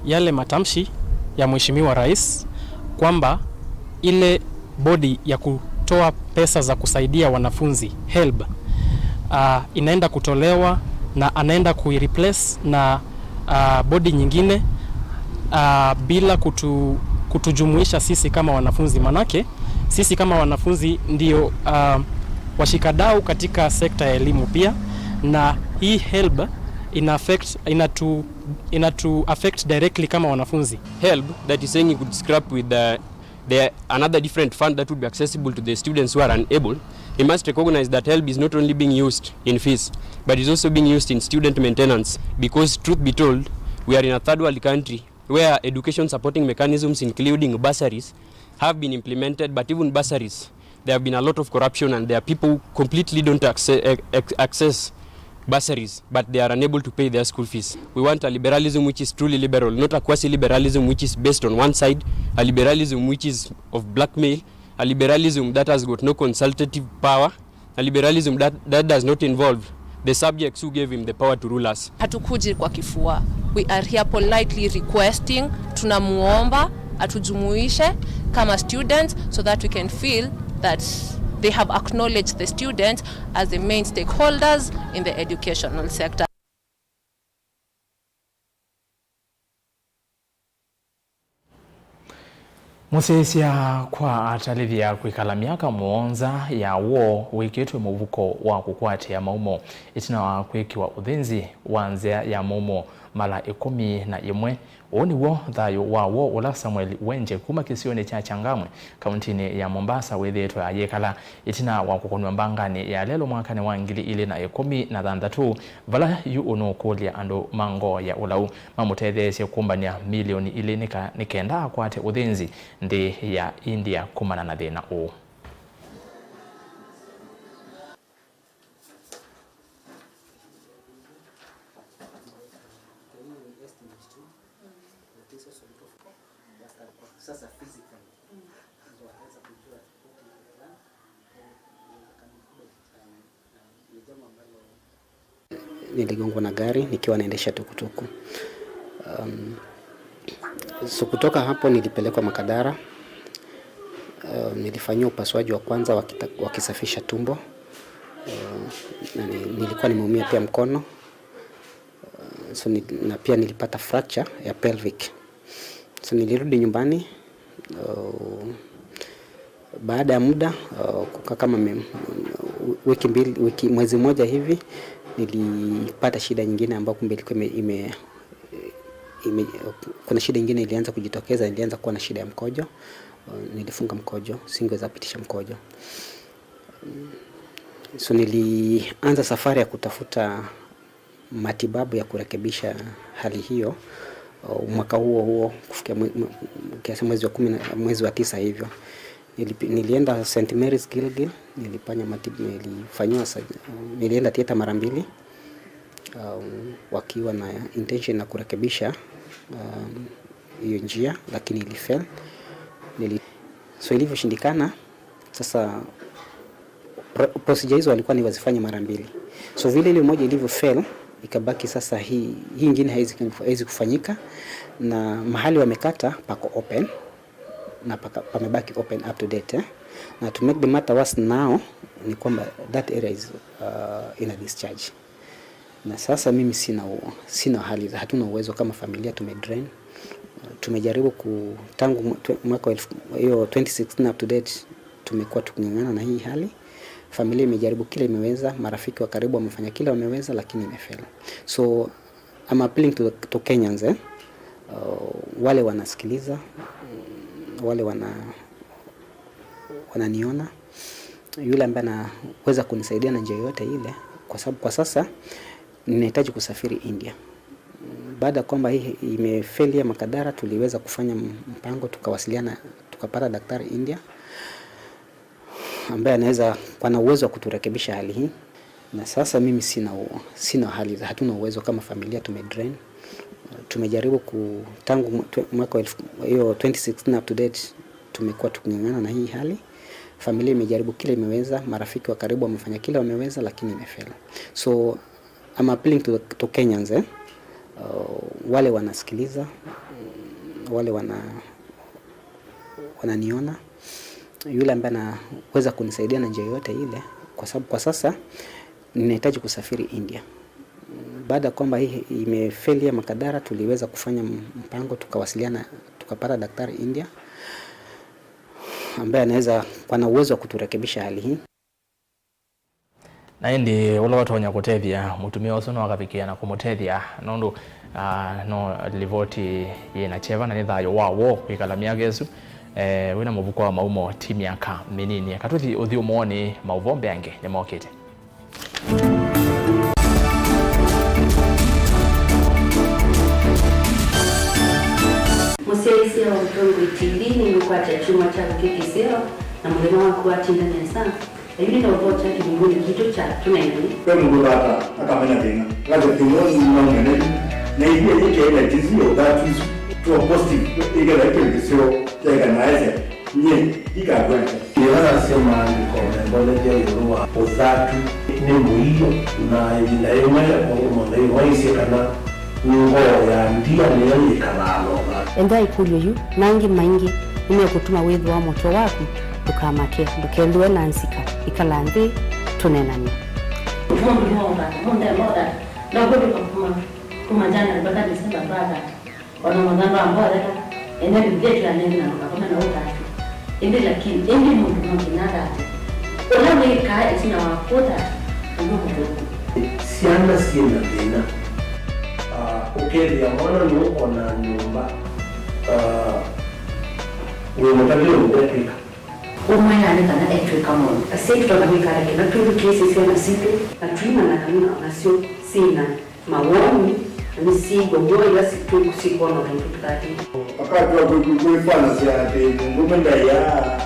yale matamshi ya Mheshimiwa Rais kwamba ile bodi ya kutoa pesa za kusaidia wanafunzi, helb, ah, inaenda kutolewa na anaenda kuireplace na, ah, bodi nyingine, ah, bila kutu-, kutujumuisha sisi kama wanafunzi. Manake sisi kama wanafunzi ndio, ah, washikadau katika sekta ya elimu pia, na hii helb ina affect, inatu, inatu affect directly kama wanafunzi. Helb that is saying he could scrap with the, the another different fund that would be accessible to the students who are unable. He must recognize that helb is not only being used in fees, but is also being used in student maintenance, because truth be told, we are in a third world country where education supporting mechanisms, including bursaries, have been implemented, but even bursaries, there have been a lot of corruption and there are people who completely don't acce-, ac-, ac-, access bursaries, but they are unable to pay their school fees. We want a liberalism which is truly liberal, not a quasi-liberalism which is based on one side, a liberalism which is of blackmail, a liberalism that has got no consultative power, a liberalism that, that does not involve the subjects who gave him the power to rule us. Hatukuji kwa kifua. We are here politely requesting, tunamuomba atujumuishe kama students so that we can feel that they have acknowledged the students as the main stakeholders in the educational sector. Mũsyaĩĩsya kwa atalĩthya kwĩkala myaka mũonza ya woo wĩkĩtwe mũvuko wa kũkwatĩa maumo ĩtina wa kwĩkĩwa ũthĩnzi wa nzĩa ya mũumo mala ĩkũmi na ĩmwe. Ũũ nĩw'o thayũ wa woo ũla Samuel Wenje kuma kĩsionĩ kya Changamwe, kauntinĩ ya Mombasa wĩthĩĩtwe ayĩkala ĩtina wa kũkũnw'a mbanganĩ ya lelũ mwakanĩ wa ngili ilĩ na ĩkũmi na thanthatũ, vala yu ũnũkũlya andũ ma ngoo ya ũlau mamũtetheesye kũmbany'a milioni ilĩ nĩ ka-, nĩ kenda akwate ũthĩnzi nthĩ ya India kumana na thĩna ũũ. Niligongwa na gari nikiwa naendesha tukutuku. Um, so kutoka hapo nilipelekwa Makadara. Um, nilifanyiwa upasuaji wa kwanza wa kita-, wa kisafisha tumbo. Um, na ni-, nilikuwa nimeumia pia mkono. Uh, so ni-, na pia nilipata fracture ya pelvic. So nilirudi nyumbani, uh, baada ya muda, uh, kukaa kama me-, wiki mbili, wiki, mwezi mmoja hivi, nilipata shida nyingine ambayo kumbe ilikuwa ime-, ime-, ime-, kuna shida nyingine ilianza kujitokeza, nilianza kuwa na shida ya mkojo. Uh, nilifunga mkojo, singeweza kupitisha mkojo. So nilianza safari ya kutafuta matibabu ya kurekebisha hali hiyo, uh, mwaka huo huo kufikia mwe-, mwe-, kiasi mwezi wa kumi na, mwezi wa tisa hivyo. Nilipi-, nilienda Saint Mary's Gilgil, nilifanya mati-, nilifanyiwa sa-, nilienda theater mara mbili. um, wakiwa na intention ya kurekebisha, um, hiyo njia, lakini ilifail. Nili-, so ilivyoshindikana, sasa pro-, procedure hizo walikuwa ni wazifanye mara mbili. So vile ile moja ilivyo fail, ikabaki sasa hii, hii ingine haiwezi, haiwezi kufanyika, na mahali wamekata pako open, na paka-, pamebaki open up to date, eh. Na to make the matter worse now, ni kwamba that area is, uh, in a discharge. Na sasa mimi sina u-, sina hali, hatuna uwezo kama familia, tumedrain. Tumejaribu ku-, tangu mw-, twe-, mwaka wa elfu, hiyo twenty sixteen up to date, tumekuwa tuking'ang'ana na hii hali. Familia imejaribu kila imeweza, marafiki wa karibu wamefanya kila wameweza, lakini imefail. So, I'm appealing to, to Kenyans, eh? Uh, wale wanasikiliza, wale wana-, wananiona, yule ambaye anaweza kunisaidia na njia yoyote ile, kwa sababu kwa sasa ninahitaji kusafiri India. Baada ya kwamba hii imefail ya Makadara, tuliweza kufanya mpango, tukawasiliana, tukapata daktari India ambaye anaweza, ana uwezo wa kuturekebisha hali hii. Na sasa mimi sina u-, sina hali, hatuna uwezo kama familia, tumedrain. Tumejaribu ku-, tangu mw-, twe-, mwaka wa elfu, hiyo twenty sixteen up to date, tumekuwa tuking'ang'ana na hii hali. Familia imejaribu kila imeweza, marafiki wa karibu wamefanya kila wameweza, lakini imefail. So, I'm appealing to, to Kenyans, eh? Uh, wale wanasikiliza, wale wana-, wananiona, yule ambaye anaweza kunisaidia na njia yoyote ile, kwa sababu kwa sasa ninahitaji kusafiri India. Baada ya kwamba hii imefail ya Makadara, tuliweza kufanya mpango, tukawasiliana, tukapata daktari India ambaye anaweza, ana uwezo wa kuturekebisha hali hii. Na ĩndĩ ũla watonya kũtethya mũtumĩa ũsu no akavikĩa na kũmũtethya, nũndũ, ah, no livoti yĩ na kyeva na nĩ thayũ wa woo kwĩkala myaka ĩsu, eh, wĩna mũvuko wa maumo ti myaka mĩnini. Eka tũthi ũthyũmũonĩ, maũvoo mbeange nĩmokĩte. Mũsyaĩĩsya wa Mũtongoi T V nĩngũkwata kyumwa kya kũkĩ kĩseo na mũthenya waku watinda nesa. Yu nĩ na ũvoo kya kĩlungunĩ kitũ kya Tũneenany'e. Ve mũndũ ũthata akamena thĩna. That's the thing, no, no, no, no. Na ithyĩ yĩkĩe na tisi ya ũthatu isu, tuo positive, ĩkethĩa kĩndũ kĩseo kyaĩka na aĩsya, nyie ndikakwata. Ĩla nasya maandĩko membolethya ĩũlũ wa ũthatu nĩ mũio, na ĩvinda yĩmwe maũndũ monthe ĩmwe aisye kana ngoo ya ndia nĩyo yĩkalaa na ũthatu. Enda ĩkũlyo yu na angĩ maingĩ nĩmekũtuma wĩthĩwa mũtwe waku. Ndũkamake, ndũkethĩwe na nzika. Ĩkala nthĩ, tũneenany'e. Mũndũ no ũthata, mũndũ no ũthata. No kũndũ kuma, kuma January mpaka December twathata. Ona mũthanga wa mbotheka, ene Biblia tũyanene na ndũkakome na ũthatu. Ĩndĩ lakini, ĩndĩ mũndũ no nginya athate. Ũla wĩkaa ĩtina wa kũthata, ũndũ mũthũku. Syana syĩ na thĩna. Ah, ũkethĩa mwana nũkona nyũmba, ah, wĩ mũtavĩle ũndũ ekwĩka. Ũmwe nĩ kana etw'ĩka maũndũ. Asyai tũtonya kwĩkala kĩla twĩthukĩĩsye syana sitũ, na tũimanya kana o nasyo syĩ na mawoni, na nĩsyĩw'a w'o ĩla si-, twĩ-, syĩkwona ũndũ tũtatĩte. Wakati wa kwĩ-, kwĩkwanasya atĩ mũndũme ndaiaa,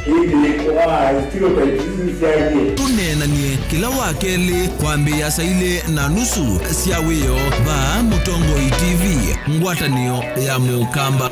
kĩĩ kĩlĩkũ, ah, stereotypes isu syaie. Tũneenany'e kĩla wa kelĩ kwambĩĩa saa ilĩ na nusu sya wĩoo vaa Mũtongoi T V, ngwatanĩo ya Mũkamba.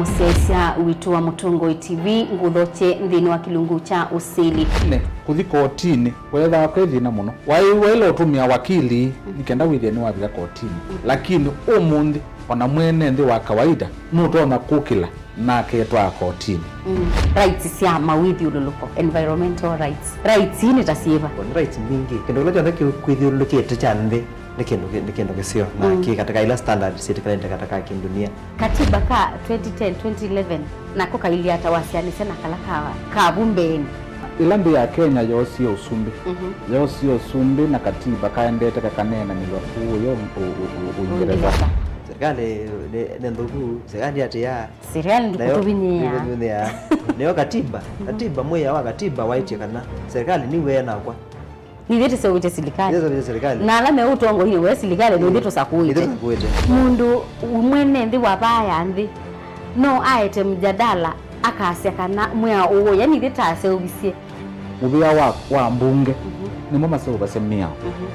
Mũsyaĩĩsya witũ wa Mũtongoi T V, ngũthokye nthĩnĩ wa kĩlungu kya ũsili. Nĩ kũthi kotinĩ kũyethaa kwĩ thĩna mũno. Waĩ waĩle ũtũmĩa wakili nĩ kenda wĩthĩe nĩwavika kotinĩ. Lakini ũmũnthĩ, ona mwene nthĩ wa kawaida nũtonya kũkĩla na aketwaa kotinĩ. Mm. Rights sya mawĩthyũlũlũko, environmental rights. Rights ii nĩ ta syĩva? Nĩ rights mbingĩ. Kĩndũ kĩla kyonthe kĩkwĩthyũlũlũkĩte kya nthĩ nĩ kĩndũ kĩ-, nĩ kĩndũ kĩseo na, mm, kĩ katĩka ila standard syĩtĩkanĩte katĩka kĩndunia. Katiba ka twenty ten, twenty eleven nako kailyata wasyaanĩsya na kala ka, ka vu mbeenĩ. Ĩla nthĩ ya Kenya yoosie ũsumbĩ, mhm, yoosie ũsumbĩ na katiba kaendete kakaneenanĩw'a kũũ yo ũ-, ũ-, ũ-, Ũingereza. Ũingereza. Serikali nĩ, nĩ nthũku, serikali ndĩatĩĩaa. Serikali nayo ndĩkũtũvinyĩĩa. Ndĩkũtũvinyĩĩa. Nĩyo katiba, mhm, katiba, mwĩao wa katiba waĩtye kana serikali nĩw'o ĩĩ nakwa. Nithyĩ tũseũvĩtye silikalĩ. Nithyĩ tũseũvĩtye silikalĩ. Na ala me ũtongoinĩ we silikalĩ, nithyĩ tũsakũĩte. Nithyĩ tũsakũĩte. Mũndũ mwene nthĩ wa vaa ya nthĩ no aete mjadala akasya kana mwĩao ũũ, yani ithyĩ taseũvisye. Mũvĩa wa, wa mbunge, mhm, nĩmo maseũvasya mĩao. Mhm.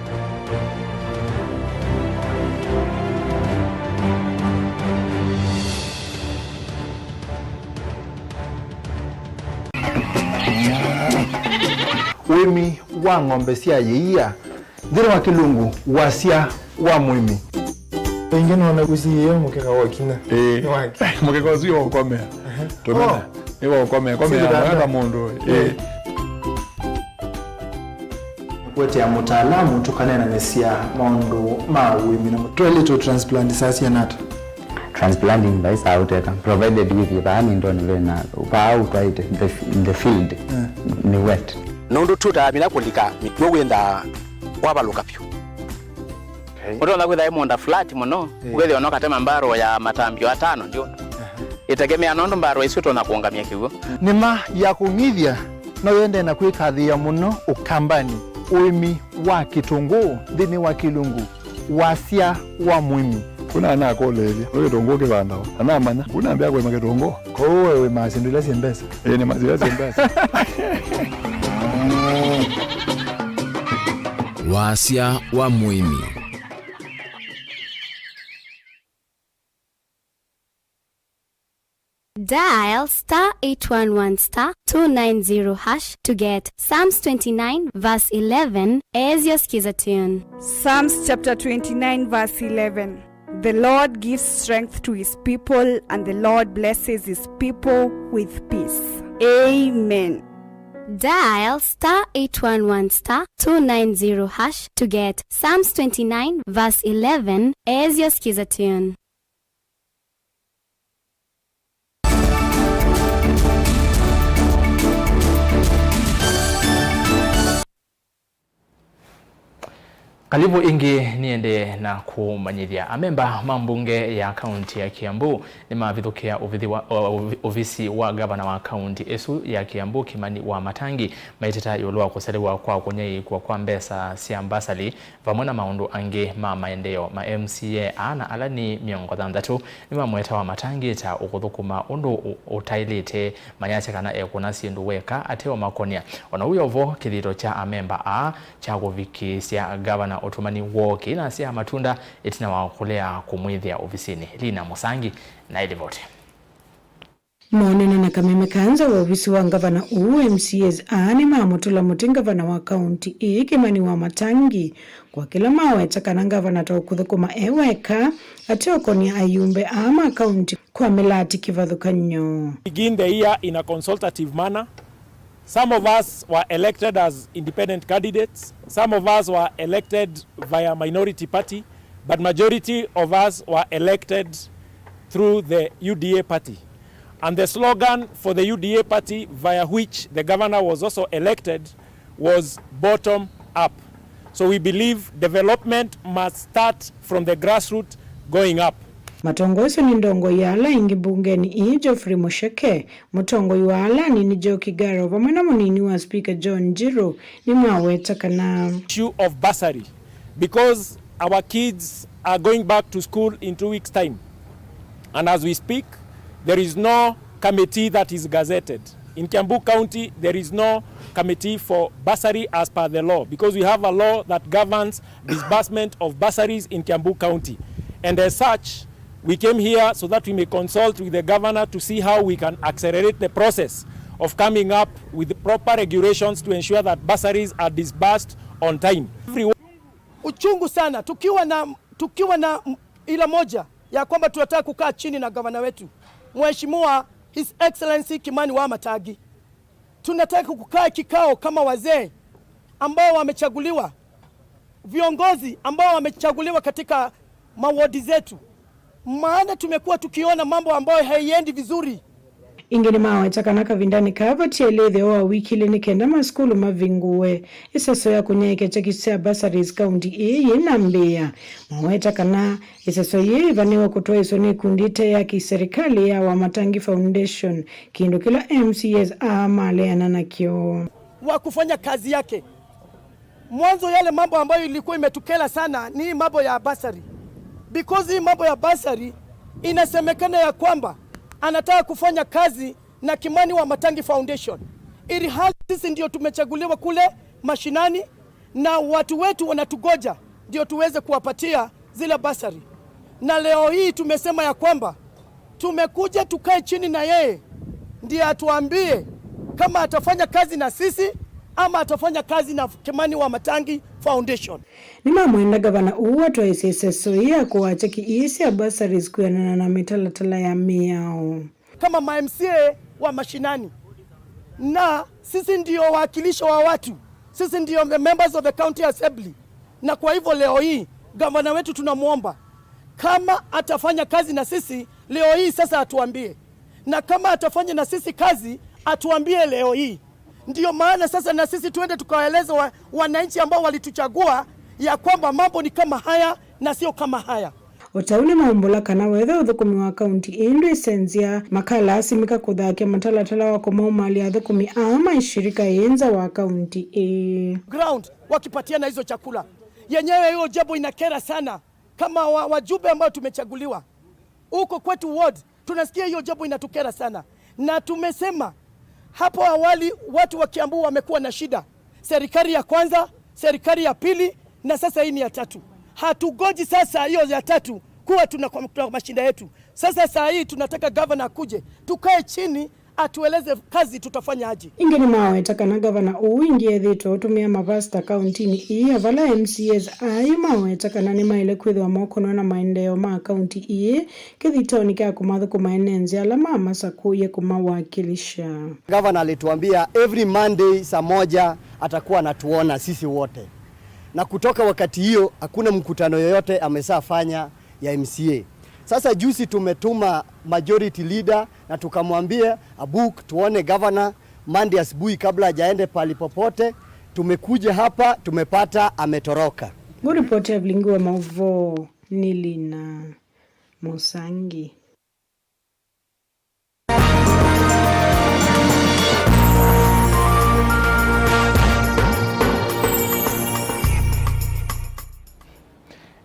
Ũĩmi wa ng'ombe sya yĩia nthĩnĩ wa kĩlungu, wasya wa mũĩmi. Ĩngĩ nona ũsiĩĩo mũkeka wa kinya. Ĩĩ. Nĩ wake. Mũkeka ũsu wa ũkomea. Tũmena. Oh. Nĩ wa ũkomea. Komea. Sivitanda. Mwaka mũndũ. Ĩĩ. Kũetea mũtaalamu tũkaneenanĩsya maũndũ ma ũĩmi na twaĩlĩte transplant saa siana ata? Transplanting vai saa ũteka, provided with vaa mindoni vena, vaa ũtwaĩte, the, the field, eh, nĩ wet. Nũndũ tũtaa vinya kũlika, nĩw'o wĩthaa wavalũka vyũ. Okay. Ũtonya kwĩtha ĩ mũũnda flat mũno, eh, wĩthĩwa no katema mbarũ ya matambio atano ndio. Aha. Ĩtegemea nũndũ mbarũ ĩsu ĩtonya kũũngamya kĩw'ũ. Nĩma ya kũng'ithya no yendee na kwĩkathĩĩa mũno Ũkambanĩ, ũĩmi wa kĩtũngũũ nthĩnĩ wa kĩlungu, wasya wa mũĩmi. Kuna anakũlĩĩlya, nĩ kĩtũngũũ kĩvandawa? Anamanya, kuna ambĩa kũĩma kĩtũngũũ. Kwoou we wĩmaa syĩndũ ila syĩ mbesa? Ĩĩ, nĩmaa syĩndũ ila syĩ mbesa. Wasya wa mũĩmi. Dial star eight one one star two nine zero hash to get Psalms twenty-nine verse eleven as your Skiza tune. Psalms chapter twenty-nine verse eleven. The Lord gives strength to his people, and the Lord blesses his people with peace. Amen. Dial star eight one one star two nine zero hash to get Psalms twenty-nine verse eleven as your Skiza tune. Karibu ĩngĩ, nĩendee na kũmanyĩthya. Amemba ma mbunge ya kaunti ya Kiambu nĩmavithũkĩa ũvithi wa, o, ovisi wa ngavana wa kaunti ĩsu ya Kiambu, Kimani Wamatangi, maiteta ĩũlũ wa kũselew'a kwa kũnyaĩĩkw'a kwa mbesa sya mbasali vamwe na maũndũ angĩ ma maendeeo. Ma M C A aa na ala nĩ mĩongo thanthatũ nĩmamweta Wamatangi ta ũkũthũkũma ũndũ ũ-, ũtaĩlĩte, mayasya kana ekũna syĩndũ weka ate ũmakonĩa. O na ũu yo vo, kĩthito kya amemba aa kya kũvikĩĩsya ngavana ũtũmani woo kĩinasya matunda ĩtina wa kũlea kũmwĩthĩa ovisinĩ. Lina Mũsangi na ĩlivoti. Maonana na kameme ka nza wa ovisi wa ngavana ũũ, M C As aa nĩmamũtũla mũtĩ ngavana wa kaunti ĩĩ, Kimani Wamatangi, kwa kĩla maweta kana ngavana ta ũkũthũkũma e weka, ate ũkonĩa ayumbe aa ma kaunti kwa mĩlaati kĩvathũkany'o. Begin the year in a consultative manner. Some of us were elected as independent candidates. Some of us were elected via minority party, but majority of us were elected through the U D A party. And the slogan for the U D A party, via which the governor was also elected, was bottom up. So we believe development must start from the grassroots going up. Matongoeswe nĩ ndongoi ya ala aingĩ mbungenĩ ĩĩ, Geoffrey Musheke, mũtongoi wa ala anini Joe Kigaro, vamwe na mũnini wa spika John Njiru, nĩmaweta kana issue of bursary, because our kids are going back to school in two weeks' time. And as we speak, there is no committee that is gazetted. In Kiambu County, there is no committee for bursary as per the law, because we have a law that governs disbursement of bursaries in Kiambu County. And as such, we came here so that we may consult with the governor to see how we can accelerate the process of coming up with proper regulations to ensure that bursaries are disbursed on time. Everyone. Uchungu sana, tukiwa na, tukiwa na m-, ila moja ya kwamba tunataka kukaa chini na gavana wetu, Mheshimiwa His Excellency Kimani Wamatangi. Tunataka kukaa kikao kama wazee ambao wamechaguliwa, viongozi ambao wamechaguliwa katika mawodi zetu, maana tumekuwa tukiona mambo ambayo haiendi vizuri. Ĩngĩ nĩmaweta kana kavindanĩ kaa vatiele ĩtheo wa wiki ilĩ nĩ kenda masukulu mavingũwe. Ĩseso ya kũnyaĩĩkya kyeki sya bursaries kaunti ĩĩ yĩnambĩĩa. Maweta kana ĩseso yĩĩ ĩvanĩwe kũtwaĩĩswa nĩ ĩkundi ĩte ya kĩserĩkalĩ ya Wamatangi Foundation, kĩndũ kĩla M C As aa maleana nakyo. Wa kufanya kazi yake. Mwanzo yale mambo ambayo ilikuwa imetukela sana ni hii mambo ya bursary. Because hii mambo ya bursary inasemekana ya kwamba anataka kufanya kazi na Kimani Wamatangi Foundation. Ili hali sisi ndio tumechaguliwa kule mashinani na watu wetu wanatugoja ndio tuweze kuwapatia zile bursary. Na leo hii tumesema ya kwamba tumekuja tukae chini na yeye, ndiye atuambie kama atafanya kazi na sisi ama atafanya kazi na Kimani wa Matangi Foundation. Nĩmamwenda ngavana ũũ atwaĩsye ĩseso ĩĩ ya kũaa kyeki ii sya bursaries kwĩanana na mĩtalatala ya mĩao. Kama ma M C A wa mashinani, na sisi ndio wakilisho wa watu, sisi ndio the members of the county assembly, na kwa hivyo leo hii gavana wetu tunamwomba, kama atafanya kazi na sisi leo hii, sasa atuambie, na kama atafanya na sisi kazi atuambie leo hii. Ndiyo maana sasa na sisi tuende tukawaeleze wa, wananchi ambao walituchagua ya kwamba mambo ni kama haya na sio kama haya. O ta ũu nĩmaumbũla kana wetha ũthũkũmi wa kaunti ĩĩ ndwĩsenzya, makalaasimĩka kũthakya mũtalatala wa kũmaumalya athũkũmi aa ma ishirika ĩĩ nza wa kaunti ĩĩ. Ground wakipatiana hizo chakula. Yenyewe hiyo jambo inakera sana. Kama wa, wajumbe ambao tumechaguliwa huko kwetu ward, tunasikia hiyo jambo inatukera sana. Na tumesema hapo awali watu wa Kiambu wamekuwa na shida. Serikali ya kwanza, serikali ya pili, na sasa hii ni ya tatu. Hatugoji sasa hiyo ya tatu kuwa tuna, tuna mashinda yetu. Sasa saa hii tunataka gavana akuje, tukae chini, atueleze kazi tutafanya aje. Ĩngĩ nĩmaweta kana gavana ũũ ĩngĩ ethĩĩtwe ũtũmĩa mavasita kauntinĩ ĩĩ, ya vala M C As aĩ maweta kana nĩmaĩle kwĩthĩwa mokonwe na maendeeo ma kaunti ĩĩ kĩthitonĩ kya kũmathũkũma ene nzĩ ala mamasakũie kũmawakilisha. Gavana alituambia every Monday saa moja atakuwa anatuona sisi wote, na kutoka wakati hiyo hakuna mkutano yoyote ameshafanya ya M C A. Sasa juzi tumetuma majority leader na tukamwambia, "Abuk, tuone governor Monday asubuhi kabla hajaende pali popote." Tumekuja hapa, tumepata ametoroka. Ngũripoti ya Vilingi wa Mauvoo nĩ Lina Mũsangi.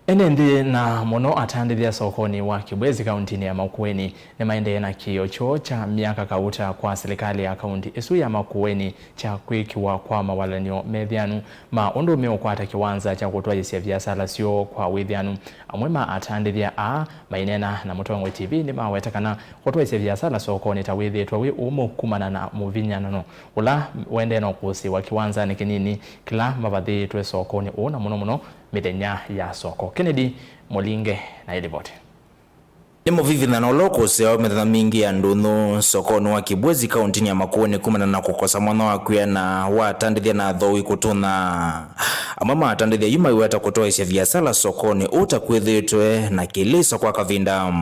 Ene nthĩ na mũno atandĩthya sokonĩ wa Kibwezi kauntinĩ ya Makueni nĩmaendee na kĩĩo kyoo kya myaka kauta kwa silikalĩ ya kaunti ĩsu ya Makueni kya kwĩkĩwa kwa mawalany'o methĩanu ma ũndũ meũkwata kĩwanza kya kũtwaĩĩsya viasala syoo kwa wĩthĩanu. Amwe ma atandĩthya aa maineena na Mũtongoi T V nĩmaweta kana kũtwaĩĩsya viasala sokonĩ ta wĩthĩĩtwe wĩ ũmũ kumana na mũvinyanano ũla ũendee na ũkũsĩĩwa kĩwanzanĩ kĩnini kĩla mavathĩĩtwe sokonĩ ũũ, na mũno mũno mĩthenya ya soko. Kennedy Mũlinge na ĩlivoti. Nĩ mũvivithano ũla ũkũsĩawa mĩthenya mingĩ ya ndũnyũ sokonĩ wa Kibwezi kauntinĩ ya Makueni kumana na kũkosa mwanya wa kwĩana wa atandĩthya na athooi kũtũnya. Amwe ma atandĩthya yu maiweta kũtwaĩĩsya viasala sokonĩ ũũ ta kwĩthĩĩtwe na kĩlĩso kwa kavinda.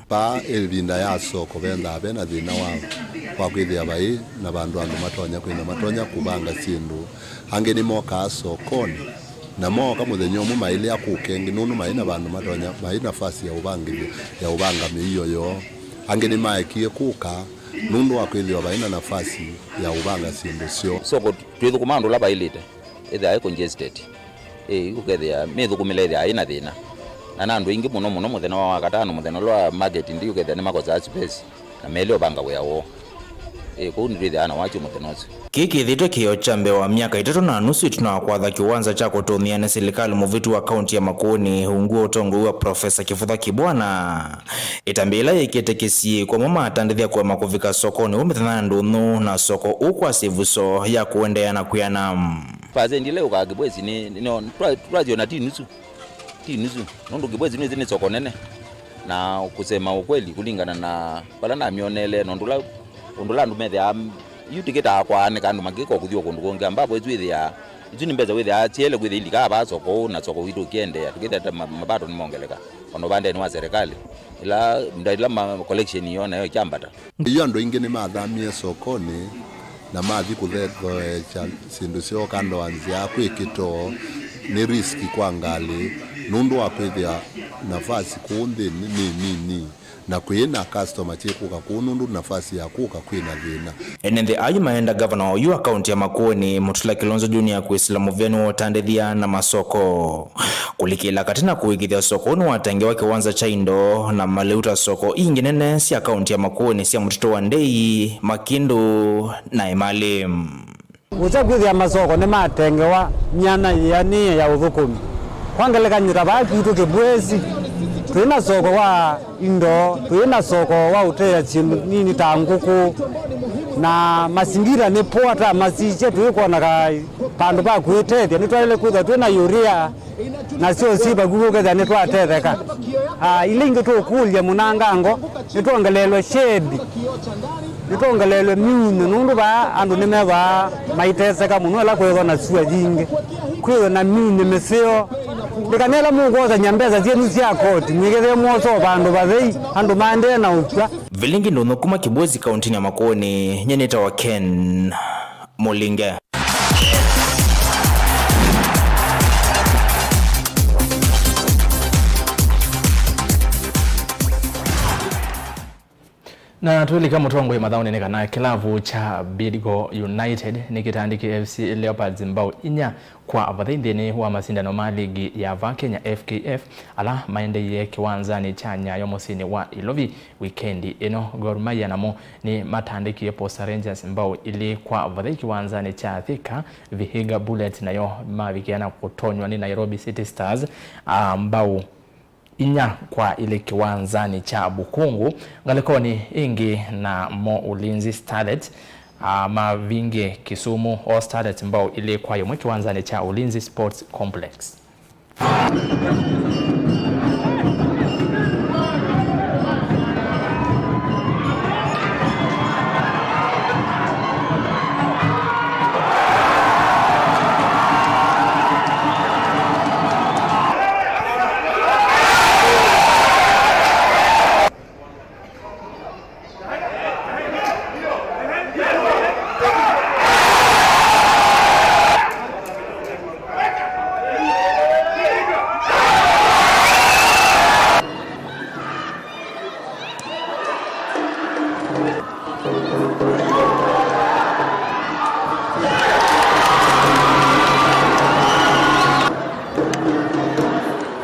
Vaa ĩvinda ya soko vendaa ve na thĩna wa, wa kwĩthĩa vai na vandũ andũ matonya kwĩna matonya kũvanga syĩndũ. Angĩ nĩmokaa sokonĩ, na mooka mũthenya ũmwe mailea kũka ĩngĩ, nũndũ maĩ na vandũ matonya, maĩ nafasi ya ũvangĩthya, ya ũvanga mĩio yoo. Angĩ nĩmaekie kũka nũndũ wa kwĩthĩwa vaĩ na nafasi ya ũvanga syĩndũ syoo. Soko twĩthũkũma andũ ũla vaĩlĩte, ĩthĩawa ĩ congested. Ĩĩ, ũkethĩa mĩthũkũmĩle ĩthĩawa ĩna thĩna. Na na andũ aingĩ mũno mũno mũthenya wa Wakatano, mũthenya ũla wa market day, ũkethĩa nĩmakosaa space na meli ũvanga wĩa woo. Ĩĩ, kũu nĩtwĩthĩawa na wakyo mũthenya ũsu. Kĩĩ kĩthĩtwe kĩĩo kya mbee wa myaka ĩtatũ na nusu ĩtina wa kwatha kĩwanza kya kũtũnyĩa nĩ silikalĩ mũvĩtu wa kaunti ya Makueni ungu wa ũtongoi wa Profesa Kĩvũtha Kĩbwana. Ĩtambya yĩla yĩkĩte kĩsiĩko, amwe ma atandĩthya kũema kũvika sokonĩ ũũ mĩthenya ya ndũnyũ na soko ũũ kwasya ĩvuso ya kũendeea na kwĩana. Percent ĩla yũkaa Kibwezi nĩ, nĩ, no, twa-, twasyona ti nusu. Ti nusu. Nũndũ Kibwezi nĩsĩ nĩ soko nene. Na kusema ukweli, kũlingana na vala namyoneele, na ũndũ ũla, ũndũ ũla andũ methĩaa, yu tikĩtaa kwaanĩka andũ makĩka kũthi o kũndũ kũngĩ, ambapo isu ĩthĩaa, isu nĩ mbesa wĩthĩaa syaĩle kwĩthĩa ilikaa vaa soko ũũ na soko witũ ũkĩendeea, tũkĩthĩa ta ma-, mapato nĩmongeleka, o na ũvandenĩ wa serikali, ĩla, nda ĩla ma collection yoo nayo ĩkyambata. Yu andũ aingĩ nĩmathamie sokonĩ na mathi kũthethoekya syĩndũ syoo kando wa nzĩa kwĩ kĩtoo, nĩ risk kwa ngalĩ nũndũ wa kwĩthĩa nafasi kũũ nthĩnĩ nĩ nini, na kwĩ na customer syĩkũka kũũ nũndũ nafasi ya kũka kwĩ na thĩna. Ene nthĩ ayu maenda gavana oyu wa kaunti ya Makueni, Mutula Kilonzo Junior, kwĩsĩla mũvĩanĩ wa ũtandĩthya na masoko. Kũlikĩla katĩ na kũĩkĩĩthya soko ũũ nĩwatengewa kĩwanza kya indo na malĩu ta soko ingĩ nene sya kaunti ya Makueni sya mũtitũ wa Ndei, Makindu na Emali. Kũsya kwĩthĩa masoko nĩmatengewa myanya yĩanĩe ya ũthũkũmi. Kwa ngelekany'o, ta vaa kwitũ Kĩbwezi, twĩ na soko wa indo, twĩ na soko wa ũteea syĩndũ nini ta ngũkũ, Na mazingira nĩ poa ta masisye, tũikwonaga vandũ va kwĩtethya. Nĩtwaĩle kwĩthwa twĩ na urea na syosi vakuvĩ ũkethĩa nĩtwatetheka. Ah, ila ingĩ tũkũlya mũnangango, nĩtwongeleelwe shade, nĩtwongeleelwe myunĩ, nũndũ vaa andũ nĩmevaa maiteseka mũno ĩla kwĩthwa na sua yingĩ, kwĩthwa na myunĩ mĩseo. Ndĩkanela mũkwosany'a mbesa syenyu sya koti, mwĩkethĩe mwosa o vandũ vathei, andũ maendee na ũkw'a. Vilingi ndũnyũ kuma Kĩbwezi, kaũntĩnĩ ya Makueni, nyie nĩtawa Ken Mũlinge. Na twĩlika mũtongoi mathaũnĩ nĩ kana kĩlavu kya Bidco United nĩkĩtandĩkie F C Leopards mbao inya kwa vathei nthĩnĩ wa masindano ma ligi ya vaa Kenya, F K F, ala maendeeie kĩwanzanĩ kya Nyayo mũsyĩnĩ wa Ilovi wikendi ĩno. Gor Mahia namo nĩmatandĩkie Posta Rangers mbao ilĩ kwa vathei kĩwanzanĩ kya Thika. Vihiga Bullets nayo mavikĩa na kũtonywa nĩ Nairobi City Stars, ah, mbao inya kwa ilĩ kĩwanzanĩ kya Bukungu. Ngalĩkonĩ ĩngĩ namo Ulinzi Starlets, ah, mavingie Kisumu All Starlets mbao ilĩ kwa ĩmwe kĩwanzanĩ kya Ulinzi Sports Complex.